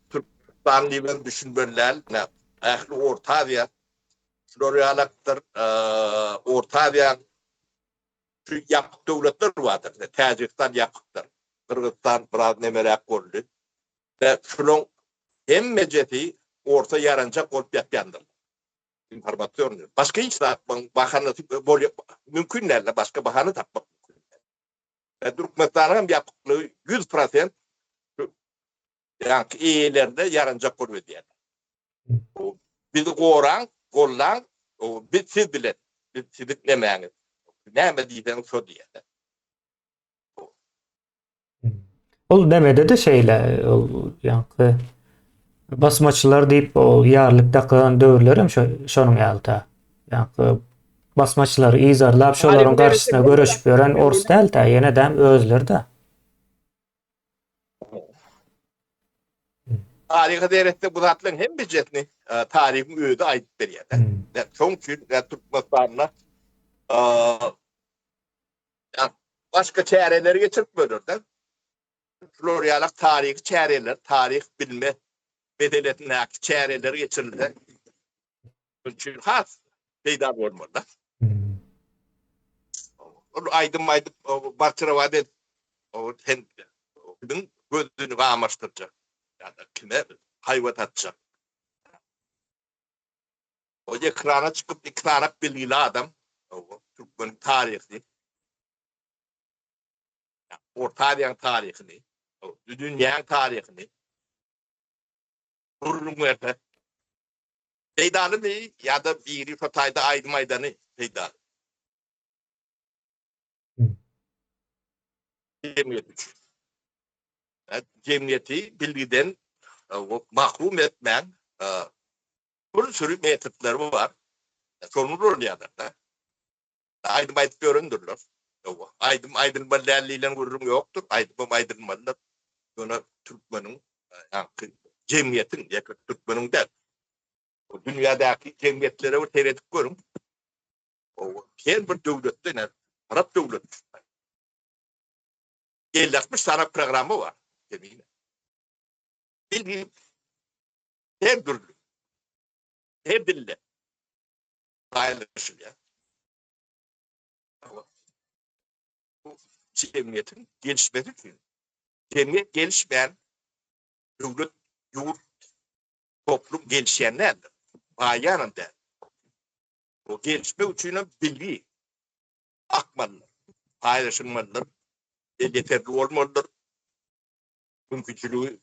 Türkmenistan diýibem düşünmeli däl. Ähli Orta Aziýa şular ýalakdyr. Orta Aziýa şu ýapyk döwletler bardyr. Täjigistan ýapykdyr. Gyrgyzystan biraz nemeräk boldy. Şulaň hemmejesi orta ýaranjak bolup ýatýandyr. Informasion. Başga hiç zat bahanasy bolýa mümkin däl-de, başga bahana tapmak mümkin däl. Türkmenistanyň hem ýapyklygy 100% ýaňky eýelerine ýaranjak bolup edýärler. Bizi goraň, gollaň, biz siz bilen, biz siziň nemäňiz. Näme diýseňiz şo diýýärler. Ol nemede-de şeýle, ol ýaňky basmaçylar diýip, ol ýarlyk dakylan döwürler hem şo şonuň ýaly-da. Ýaňky basmaçylary yzarlap, şolaryň garşysyna göreşip ýören ors däl-de, ýene-de özleri-de. Taryha seretsek bu zatlaryň hemmejesini taryhyň özi aýdyp berýär. Şonuň üçin Türkmenistanda başga çäreleri geçirip bolar-da. Şular ýaly taryhy çäreler, taryh bilme meselesindäki çäreler geçirilse, üçin has peýdaly bolmaly-da. Ol aýdym aýdyp, barçyrabat edip, sen kimiň gözüni gamaşdyrjak ýa-da kime haýbat atjak. O ekrana çykyp iki sanak bilgili adam, türkmeniň taryhyny, Orta Aziýanyň taryhyny, dünýäň taryhyny gürrüň berse, peýdalymy ýa-da biri şo taýda aýdym aýdany peýdaly? Jemgyýet üçin. Jemgyýeti bilgiden mahrum etmäň, Bir sürü metodlary bar. Şony ulanýarlar-da. Aýdym aýdyp ýörendirler. Ýowa, aýdym aýdylmaly däl diýlen gürrüň ýokdur. Aýdymam aýdylmalydyr. Ýöne türkmeniň ýaňky jemgyýetiň, ýeke türkmeniň däl. Dünýädäki jemgyýetlere bir seredip görüň. Owa, her bir döwletde ine, arap döwleti. 50-60 sany programma bar. Kemine. Bilgi her dürli, her dilde paýlaşylýar. Bu jemgyýetiň gelişmesi üçin. Jemgyýet gelişmän döwlet, ýurt, toplum gelişýän däldir. Baýýanam däl. Bu gelişmek üçinem bilgi akmalydyr, paýlaşylmalydyr, elýeterli bolmalydyr, mümkinçiligi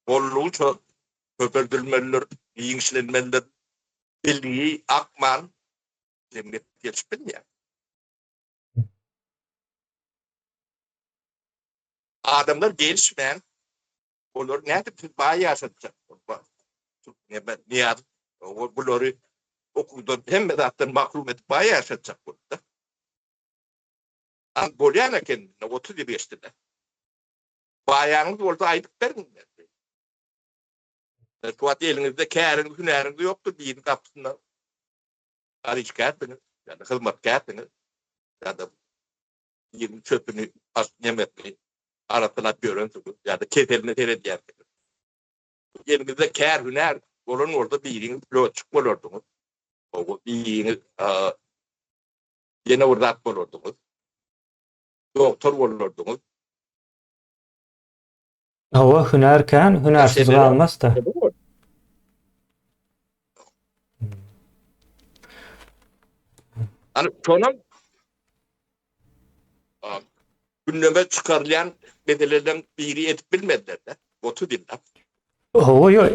boldugyça köpeldilmelidir, giňişlenmelidir. Bilgi akman jemgyýet gelişip bilmeýär. Adamlar gelişmän, olary nädip siz baý ýaşatjak? Nyýazow bulary okuwdan, hemme zatdan mahrum edip baý ýaşatjak boldy-da. A bolýan eken, 30 ýyl geçdi-de. Baýanyňyz bolsa aýdyp beriň. Şu wagt eliňizde käriňiz, hünäriňiz ýokdur, biriniň gapysynda işgärsiňiz ýa-da hyzmatkärsiňiz ýa-da biriniň çöpüni nemesini arassalap ýörensiňiz ýa-da keseline seredýänsiňiz. Eliňizde kär, hünär bolan bolsa biriňiz lýotçik bolardyňyz. Biriňiz ýene bir zat bolardyňyz. Doktor bolardyňyz. Hawa, hünär kän, hünärsiz galmaz-da. Ana şonam gündeme çykarylýan meseleleriň biri edip bilmediler-de. 30 ýyllap. Hawa, ýok,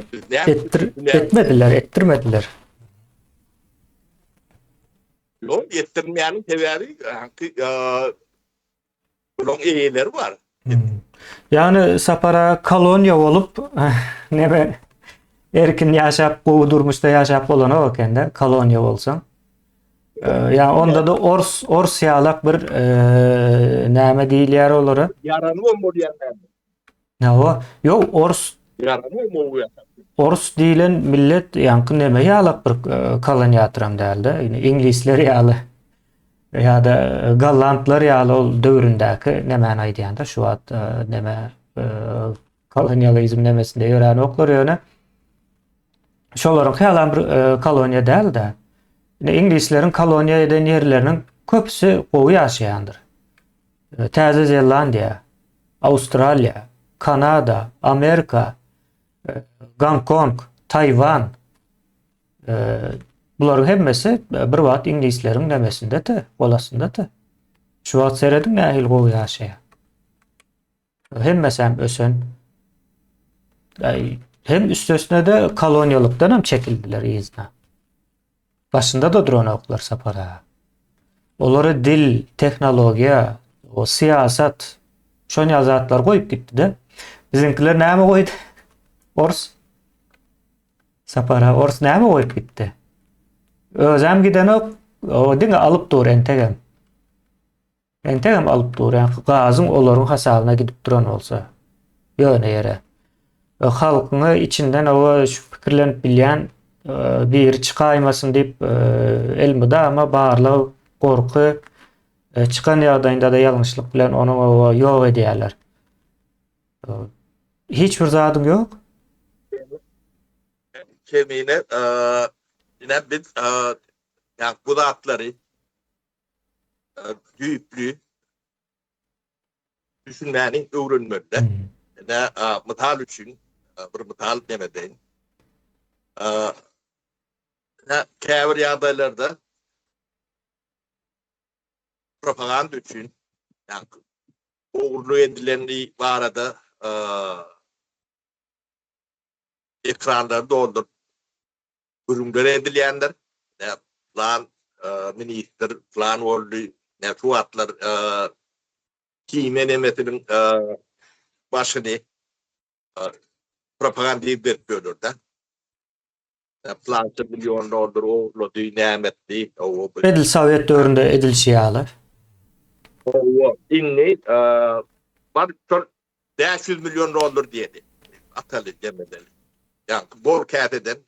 etdir, etmediler, etdirmediler. Ýok, etdirmeýäniň sebäbi, Bularyň eýeleri bar. Hmm. Ýagny Sapara koloniýa bolup, neme erkin ýaşap, gowy durmuşda ýaşap bolanok ekende, koloniýa bolsaň. Ýa onda da ors ors ýalak bir e, näme diýilýär olara? Ýarany bom bolýar näme? Hawa, ýok ors Ýarany bom bolýar. Ors diýlen millet ýaňky neme ýalak bir e, koloniýatyram dälde, iňlisler ýaly. Ýa-da gollandlar ýaly ol döwründäki nemäni aýdýanda şu wagt neme kolonializm nemesinde ýöränoklar ýöne şolaryňky ýalam bir koloniýa däl-de. Ine iňlisleriň koloniýa eden ýerleriniň köpüsi gowy ýaşaýandyr. Täze Zelandiýa, Awstraliýa, Kanada, Amerika, Gonkong, Taýwan, Bularyň hemmesi bir wagt iňlisleriň nemesindedi, golastynda-da. Şu wagt serediň nähili gowy ýaşaýar. Hemmesi hem ösen. Hem üstesine-de koloniýalykdan hem çekildiler yzyna. Başynda-da duranoklar Sapar aga. Olary dil, tehnologiýa, o syýasat, şon ýaly zatlar goýup gitdi-de. Biziňkiler näme goýdy? Ors. Sapara ors näme goýup gitdi? Özem gidenok, o diňe alyp dur entegem. Entegem alyp dur, ýa gazyň olaryň hasabyna gidip duran bolsa. Ýöne ýere. E, halkyňy içinden o şu pikirlenip bilýän e, biri çykaýmasyn diýip e, elmydama barlyk, gorky çykan ýagdaýynda-da ýalňyşlyk bilen ony ýok edýärler. Hiç bir zadyň ýok. Kemine ine biz ýa bu zatlary düýpli düşünmäni öwrenmeli-de. Ine mysal üçin bir mysal neme edeýin. Ine käbir ýagdaýlarda propaganda üçin ýa ogurlyk edileni barada ekranlary dolduryp gürrüňler edilýändir. Nä plan ministr plan boldy, nä şu wagtlar himiýa nemesiniň başyny propaganda berip ýörler-de. Plança million dollar ogurlady, näme etdi? Edil sowet döwründe edilişi ýaly. Hawa, indi bar şol 500 million dollar diýeli. Ataly demedeli. Ýa bol käseden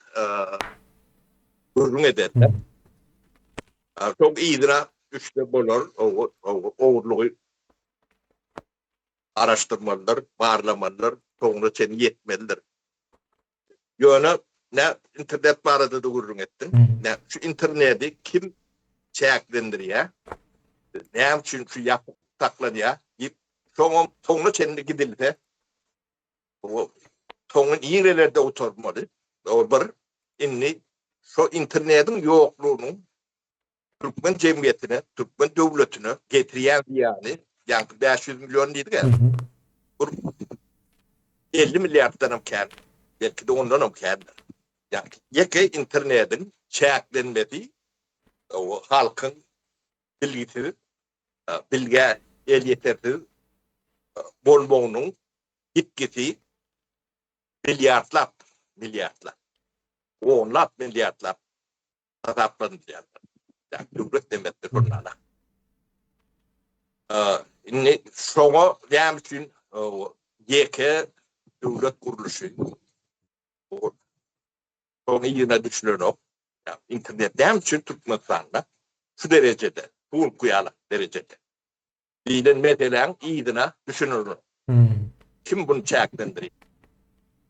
gürrüň ederler. Soň yzyna düşse bolar, ogurlygy araşdyrmalydyr, barlamalydyr, soňuna çenli ýetmelidir. Ýöne nä internet barada-da gürrüň etdiň. Nä şu interneti kim çäklendirýär? Näme üçin şu ýapyk saklanýar diýip, soňam soňuna çenli gidilse, soňy nirelerde gutarmaly? O bir. Indi. Şo internetiň ýoklugynyň türkmen jemgyýetine, türkmen döwletine getirýän zyýany, ýaňky 500 million diýdik-ä, bir 50 milliarddan hem kän, belki-de ondan hem kändir. Ýagny ýeke internetiň çäklenmesi halkyň bilgisiz, bilgä elýetersiz bolmagynyň ýitgisi milliardlapdyr, milliardlap. Onlap milliardlap hasaplanylýar. Ýagny döwlet demekdir şonda. Indi şoňa näme üçin ýeke döwlet gurluşy Soň yzyna düşülenok. Internet näme üçin Türkmenistanda şu derejede, bu günki ýaly derejede diýlen meseläň yzyna düşünilenok. Kim buny çäklendirýär?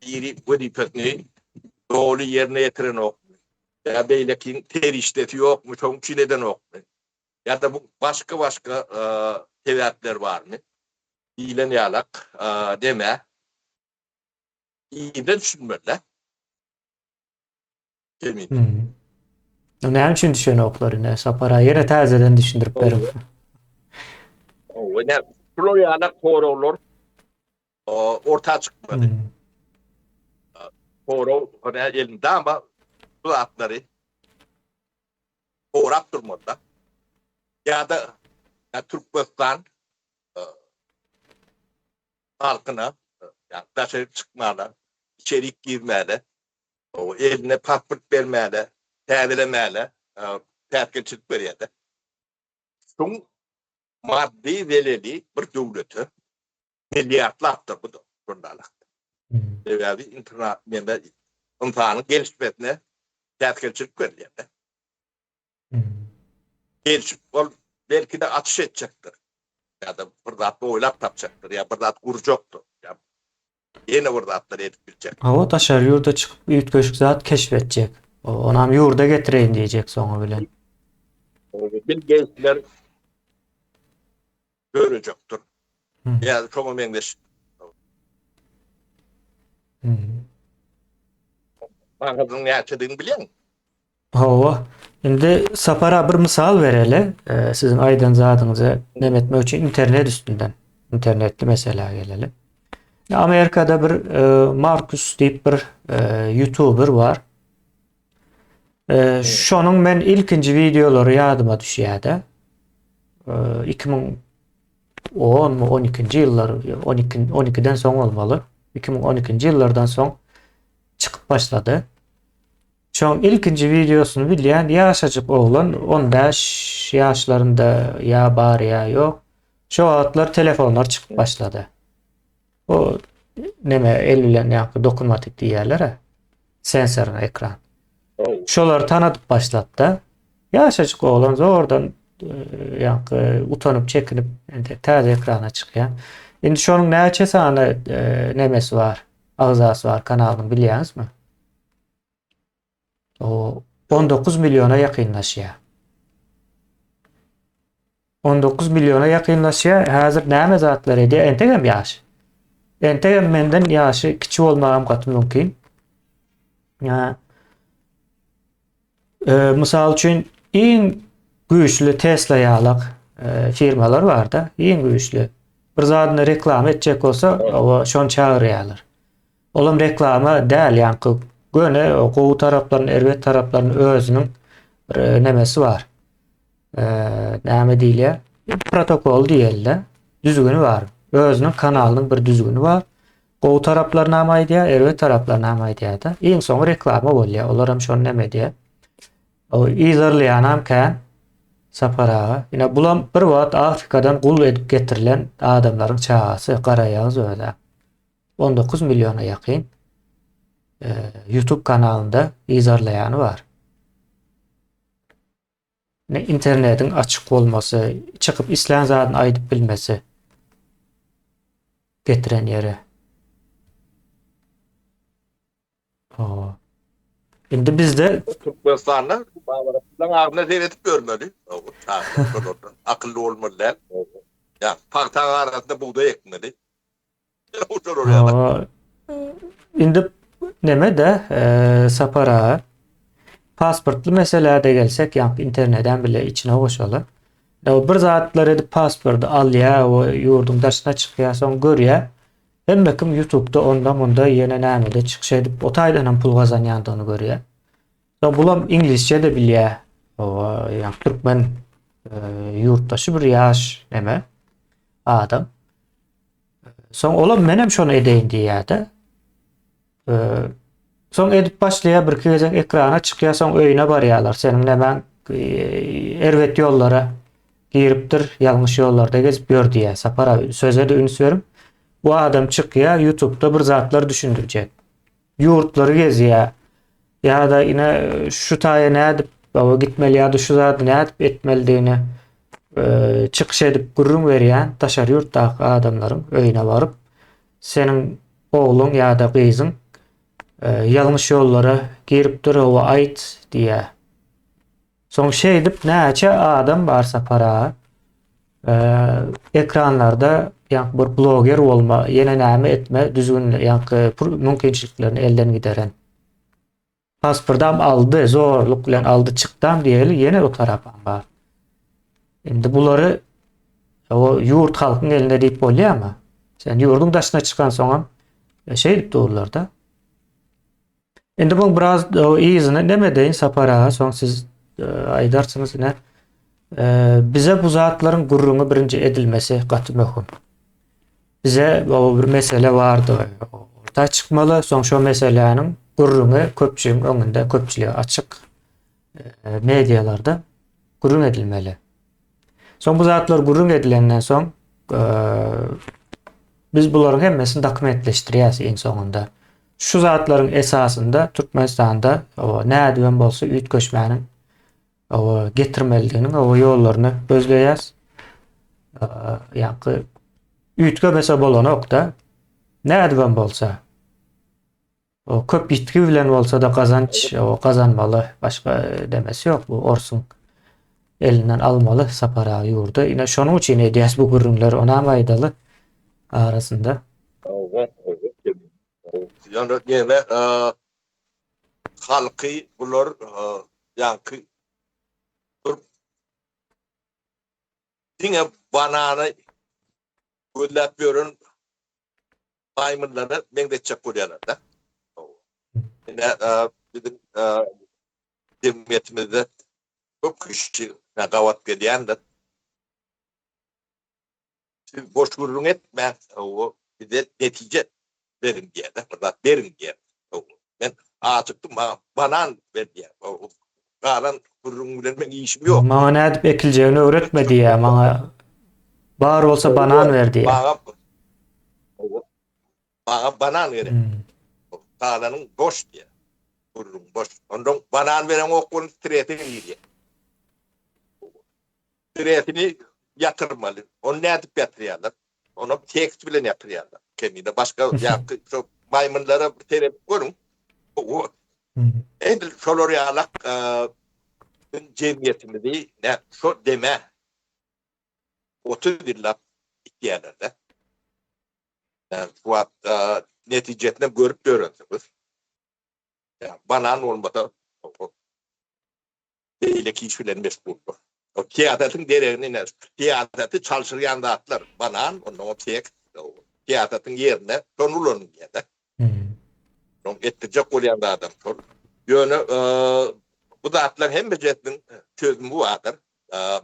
Biri wezipesini doly ýerine ýetirenokmy? Ýa beýlekiň serişdesi ýokmy, şonuň üçin edenokmy? Ýa-da bu başga-başga sebäpler barmy? Diýlen ýalak deme. Ýerden düşünmeli. Kemine. Hmm. Näme üçin düşenoklar ine Sapar aga ýene täzeden düşündirip beriň. Owa, ne şular ýaly soraglar orta çykmaly. Hmm. Sorag hany elinde ama bu zatlary sorap durmaly. Ýa-da Türkmenistan halkyna, ýagny daşaryk çykmana, içerik girmäne, eline pasport bermäne, täzelemäne päsgelçilik berýär-de. Şuň maddy zeleli bir döwlete milliardlapdyr bu-da şonda-da. Sebäbi internet neme ynsanyň gelişmesine päsgelçilik berilýär-de. Gelşip ol belki-de açyş etjekdir. Ýa-da bir zat oýlap tapjakdyr, ýa bir zat gurjakdyr. Ýa ýene bir zatlar edip biljek. Hawa, daşary ýurda çykyp üýtgeşik zat keşf etjek. Onam ýurda getireýin diýjek soňy bilen. Bill Geýtsler dörejekdir. Ýa şoňa meňzeş. Magazynyň näçedigini bilýäňmi? Hawa. Indi Sapara bir mysal bereli. Siziň aýdan zadyňyzy neme etmek üçin internet üstünden, internetli meselä geleli. Amerikada bir Markus diýip bir ýutuber bar. Şonuň men ilkinji wideolary ýadyma düşýär-de. 2010 mu 12-nji ýyllar, 12 12-den soň bolmaly. 2012-nji ýyllardan soň çykyp başlady. Şoň ilkinji wideosyny bilýän ýaşajyk oglan 15 ýaşlarynda ýa bar ýa ýok. Şo wagtlar telefonlar çykyp başlady. O neme el bilen ýa dokunmatik diýýärler-ä. Sensorny ekran. Şolary tanadyp başlady-da. Ýaşajyk oglan zordan ýaňky utanyp çekinip entek täze ekrana çykýar. Indi şonuň näçe sany nemesi bar, agzasy bar kanalyň bilýäňizmi? O 19 milliona ýakynlaşýar. 19 milliona ýakynlaşýar. Häzir näme zatlar edýär? Entegem ýaş. Entegem menden ýaşy kiçi bolmagam gaty mümkin. Ýa e, mysal üçin iň güýçli Tesla ýalak e, firmalar barda, iň güýçli. Bir zadyny reklama etjek bolsa, o şony çagyrýarlar. Olam reklama däl ýaňky göni gowy taraplaryny erbet taraplaryny özüniň bir e, nemesi bar. E, näme diýilýär? Protokol diýelde düzgüni bar. Özüniň kanalynyň bir düzgüni bar. Gowy taraplaryny hem aýdýar, erbet taraplaryny hem aýdýar-da. Iň soňy reklama bolýar. Olar hem şony näme edýär? O yzarlaýanam kän Sapar aga. Ine bulam bir wagt Afrikadan gul edip getirilen adamlaryň çagasy, garaýagyz özä. 19 milliona ýakyn YouTube kanalynda yzarlaýany bar. Ne internetiň açyk bolmasy, çykyp islän zadyny aýdyp bilmesi getiren ýere. O. Indi bizde Türkmenistanda babalarymyzyň agzyna seredip görmeli. Akylly bolmaly däl. Ýa pagtaň arasynda bugdaý ekmeli. Indi neme de e, Sapar aga. Pasportly meselä-de gelsek, ýaňky internedem bile içine goşaly. O bir zatlar edip pasporty alýar, o ýurduň daşyna çykýar, soň görýär. Hemme kim YouTube'da onda munda ýene nämede çykyş edip, o taýdan hem pul gazanýandygyny görýär. Soň bulam iňlisçe-de bilýär. O ýaňky türkmen e, ýurtdaşy bir ýaş neme adam. Soň olam menem şony edeýin diýýär-de. Soň edip başlaýar, birki gezek ekrana çykýar, soň öýüne barýarlar. Seniň nämäň erbet ýollara giripdir, ýalňyş ýollarda gezip ýör diýýär. Sapar abi söze-de üns beriň. Bu adam çykýar, YouTube'da bir zatlar düşündirjek. Ýurtlary gezýär. Ýa-da ine şu taýa nädip baba gitmeli ýa-da şu zady nädip etmelidigini çykyş edip gürrüň berýän daşary ýurtdaky adamlaryň öýüne baryp, seniň ogluň ýa-da gyzyň ýalňyş ýollara giripdir, owa aýt diýýär. Soň şeýdip näçe adam bar Sapar aga ekranlarda ýaňky bir bloger bolma, ýene näme etme düzgün ýaňky mümkinçiliklerini elden gideren. Pasportam aldy, zorluk bilen aldy, çykdam diýeli, ýene o tarapam bar. Indi bulary o ýurt halkyň elinde diýip bolýarmy? Sen ýurduň daşyna çykan soňam e, şeýdip durlar-da. Indi bu biraz yzyny neme deýin Sapar aga, soň siz e, aýdarsyňyz ine. E, bize bu zatlaryň gürrüňi birinji edilmesi gaty möhüm. Bize o bir mesele bardy. Orta çykmaly, soň şo meseläniň gürrüňi köpçüligiň öňünde, köpçülige açyk e, medialarda gürrüň edilmeli. Soň bu zatlar gürrüň edilenden soň e, biz bularyň hemmesini dokumentleşdirýäs iň soňunda. Şu zatlaryň esasynda Türkmenistanda o nädibem bolsa üýtgeşmäniň Oba getirmelidiginiň oba ýollaryny gözleýäs. Ýaňky üýtgemese bolanok-da. Nädibem bolsa. O köp ýitgi bilen bolsa-da gazanç o gazanmaly. Başga demesi ýok bu orsuň elinden almaly Sapar aga ýurdy. Ine şonuň üçin edýäs bu gürrüňleri. Onam aýdaly arasynda. Oba, oba. Ýöne näme halky bular ýaňky bir diňe banany gözläp ýören maýmynlara meňzetjek bolýarlar-da. Ine, biziň jemgyýetimizde köp kişi gabat gelýändir. Siz boş gürrüň etmäň, hawa, bize netije beriň diýýär-de, bir zat beriň diýýär. Hawa, men ajykdym, maňa banan ber diýýär. Hawa, galan gürrüň bilen meň işim ýok. Maňa nädip ekiljegini öwretme diýýär, maňa bar bolsa banan ber diýýär. Maňa, hawa, maňa banan gerek. Galanyň boş diýýär. Gürrüň boş. Ondan banan bereňok bolun strese girýär. Stresini ýatyrmaly. Ony nädip ýatyrýarlar? Onam seks bilen ýatyrýarlar. Kemine başga ýaňky şo maýmynlara bir seredip görüň. Edil şolar ýalak biziň jemgyýetimizi nä şo deme 30 ýyllap itýärler-de. Şu wagt netijesini görüp ýörensiňiz. Banan bolmasa beýleki iş bilen meşguldyr. O syýasatyň deregini ine syýasaty çalşyrýan zatlar banan, ondan o seks, syýasatyň ýerine şony ulanylýar-da. Şoň etdirjek bolýan zadam şol. Ýöne bu zatlaryň hemmejesiniň çözümi bardyr.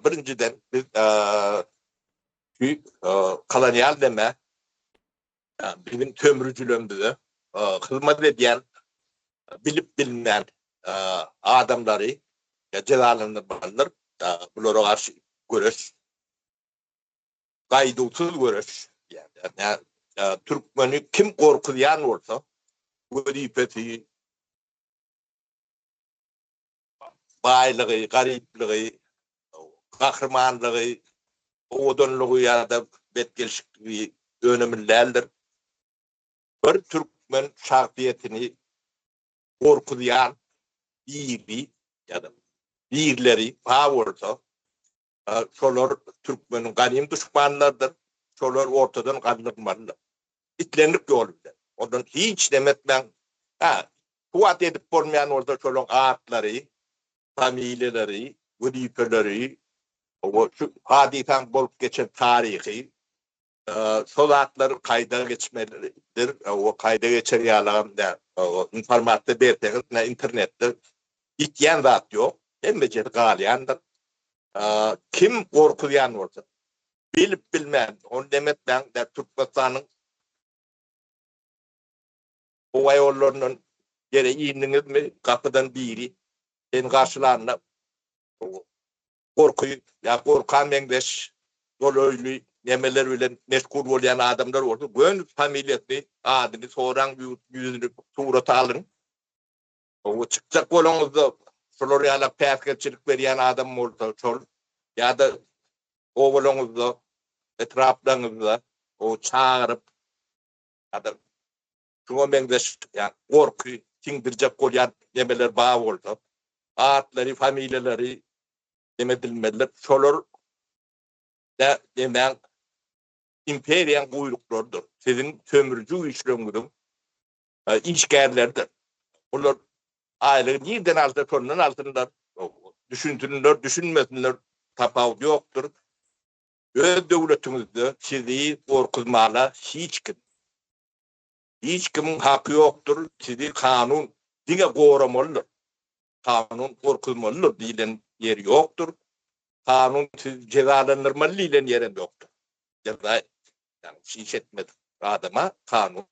Birinjiden biz şu kolonial deme biziň sömrüjilerimize hyzmat edýän bilip bilmän adamlary jezalandyrmalydyr. Bulara garşy göreş, gaýduwsyz göreş. Ýa türkmeni kim gorkuzýan bolsa, wezipesi, baýlygy, garyplygy, gahrymanlygy, owadanlygy ýa-da betgelşikligi önemli däldir. Bir türkmen şahsyýetini gorkuzýan biri ýa-da birleri bar bolsa, şolar türkmeniň ganym duşmanlarydyr, şolar ortadan galdyrylmalydyr. Islendik ýol bilen. Ondan hiç neme etmäň. Hä, şu wagt edip bolmaýan bolsa şolaryň atlary. Familiýalary, wezipeleri, şu hadysaň bolup geçen taryhy, şo zatlar kaýda geçmelidir, o kaýda geçer ýalagam däl. Informasiýa berseňiz, ine internetde ýitýän zat ýok, hemmejesi galýandyr. Kim gorkuzýan bolsa, bilip bilmän, ony demetmäň, Türkmenistanyň Howa ýollaryndan ýere indiňizmi, gapydan biri seni garşylanda gorky ýa gorka meňzeş golaýly nemeler bilen meşgul bolýan adamlar bolsa, göni familiýasyny, adyny soraň, ýüzüni surata alyň. Oba çykjak bolaňyzda şolar ýaly päsgelçilik berýän adam bolsa şol ýa-da obalaňyzda, etraplaryňyzda o çagyryp ýa-da şuňa meňzeş ýa gorky siňdirjek bolýan nemeler bar bolsa, atlary, familiýalary neme edilmelidir. Şolar da nemäň imperiýaň guýruklarydyr. Siziň sömüriji güýçleriňiziň işgärleridir. Olar aýlygy nirden alsa şondan alsynlar. Düşünsinler, düşünmesinler tapawut ýokdur. Öz döwletiňizde sizi gorkuzmana hiç kim, hiç kimiň haky ýokdur, sizi kanun diňe goramalydyr. Kanun gorkuzmalydyr diýlen ýeri ýokdur. Kanun sizi jezalandyrmaly diýlen ýerem ýokdur. Jeza, ýagny iş etmedik adama kanun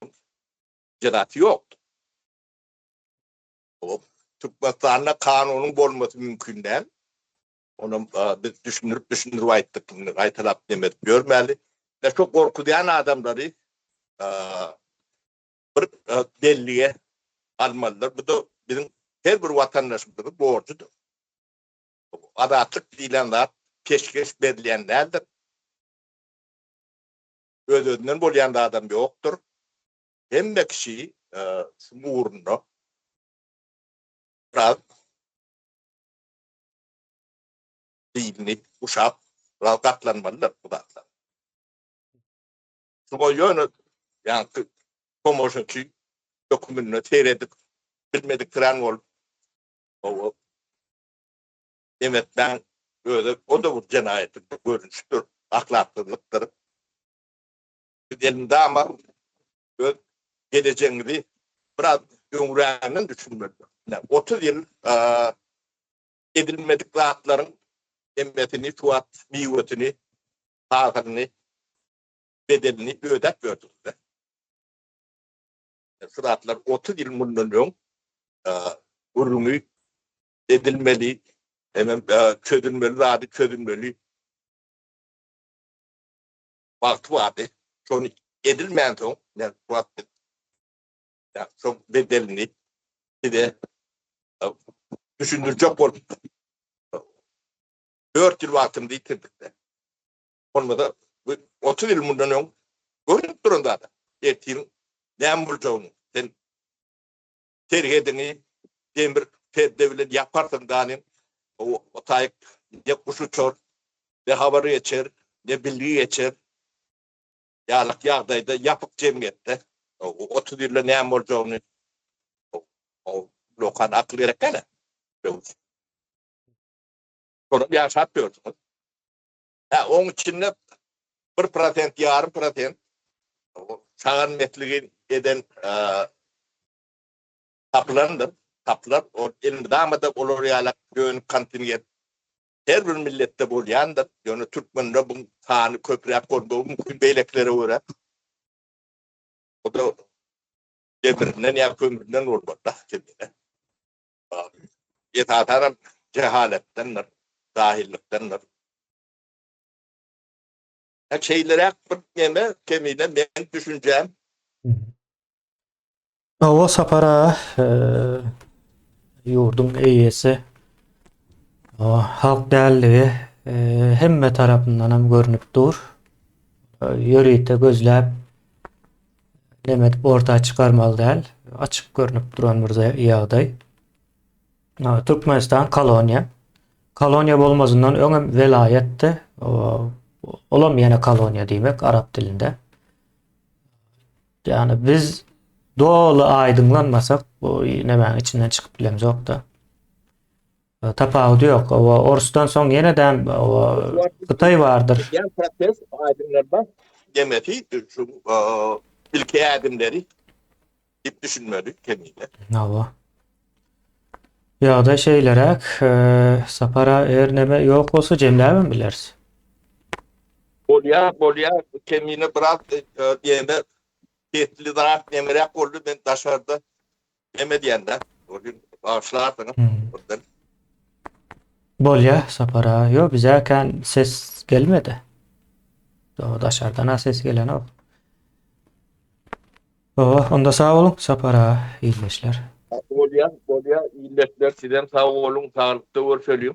jezasy ýokdur. Türkmenistanda kanunyň bolmasy mümkin däl. Onam biz düşündirip düşündirip aýtdyk, indi gaýtalap neme edip ýörmäli. Ine şo gorkuzýan adamlary bir bellige almalydyr. Bu-da biziň her bir watandaşymyzyň borjudyr. Azatlyk diýlen zat peşgeş berilýän däldir. Öz-özünden bolýan zadam ýokdur. Hemme kişi şuň ugrunda biraz bilini guşap, biraz gatlanmalydyr bu zatlar. Şuňa ýöne ýaňky tomaşaçy hökmünde seredip, bilmediksirän bolup, oba emetmäň özi o-da bir jenaýatyň bir görnüşidir, ahlaksyzlykdyr. Siz elmydama öz gelejegiňizi biraz öňräginden düşünmelidir. Ine, 30 ýyl edilmedik zatlaryň hemmesini şu wagt miwesini, hasylyny, bedelini ödäp ýördüňiz-de. Şu zatlar 30 ýyl mundan öň gürrüňi edilmeli, hemem çözülmeli zady çözülmeli wagty bardy. Şony edilmänsoň, ine, şu wagt biz şoň bedelini size düşündirjek bolup 4 ýyl wagtymyzy ýitirdik-de. Bolmasa bu 30 ýyl mundan öň görnüp duran zat. Ertiriň näme boljagyny sen serhediňi demir perde bilen ýaparsyň danyň o taýyk ne guş uçar, ne habar geçer, ne bilgi geçer. Ýalyk ýagdaýda ýapyk jemgyýetde 30 ýylda näme boljagyny o lokan akyl gerek däl. Şonam ýaşap ýörsüňiz. Hä, oň içinde 1%, ýarym prosent çagan mesligi eden tapylandyr. Tapylar. Ol elmydama-da olar ýaly dönük kontingent her bir milletde bolýandyr. Ýöne türkmende bu sany köpräk bolmagy mümkin beýlekilere görä. O-da demirinden ýa kömründen bolmaly-da kemine. Esasanam jehaletdendir, jahillykdendir. Hä şeýleräk bir neme kemine meň düşünjäm. Hawa Sapar aga, ýurduň eýesi halk däldigi hemme tarapyndanam görnüp dur. Ýörite gözläp neme edip orta çykarmaly däl. Açyk görnüp duran bir ýagdaý. Türkmenistan koloniýa. Koloniýa bolmazyndan öňem welaýatdy. Olam ýene koloniýa diýmek arap dilinde. Ýagny biz doly aýdyňlanmasak bu nemäň içinden çykyp bilemzok-da. Tapawudy ýok. Owa, Orsdan soň ýene-de owa, Hytaý bardyr. Gidýän proses aýdyňlarda demesi şu ilki ädimleri diýip düşünmeli kemine. Hawa. Ýagdaý şeýleräk, Sapara eger neme ýok bolsa jemläbem bileris. Bolýar, bolýar. Kemine biraz diýende sesli zat nemeräk boldy men daşarda Neme diýende, o gün bagyşlarsyňyz. Birden. Bolýa Sapar aga. Ýok bize kän ses gelmedi. O daşardan ses gelenok. O, onda sag boluň Sapar aga, ildeşler. Bolýa, bolýa, ildeşler sizem sag boluň, saglykda görşeliň.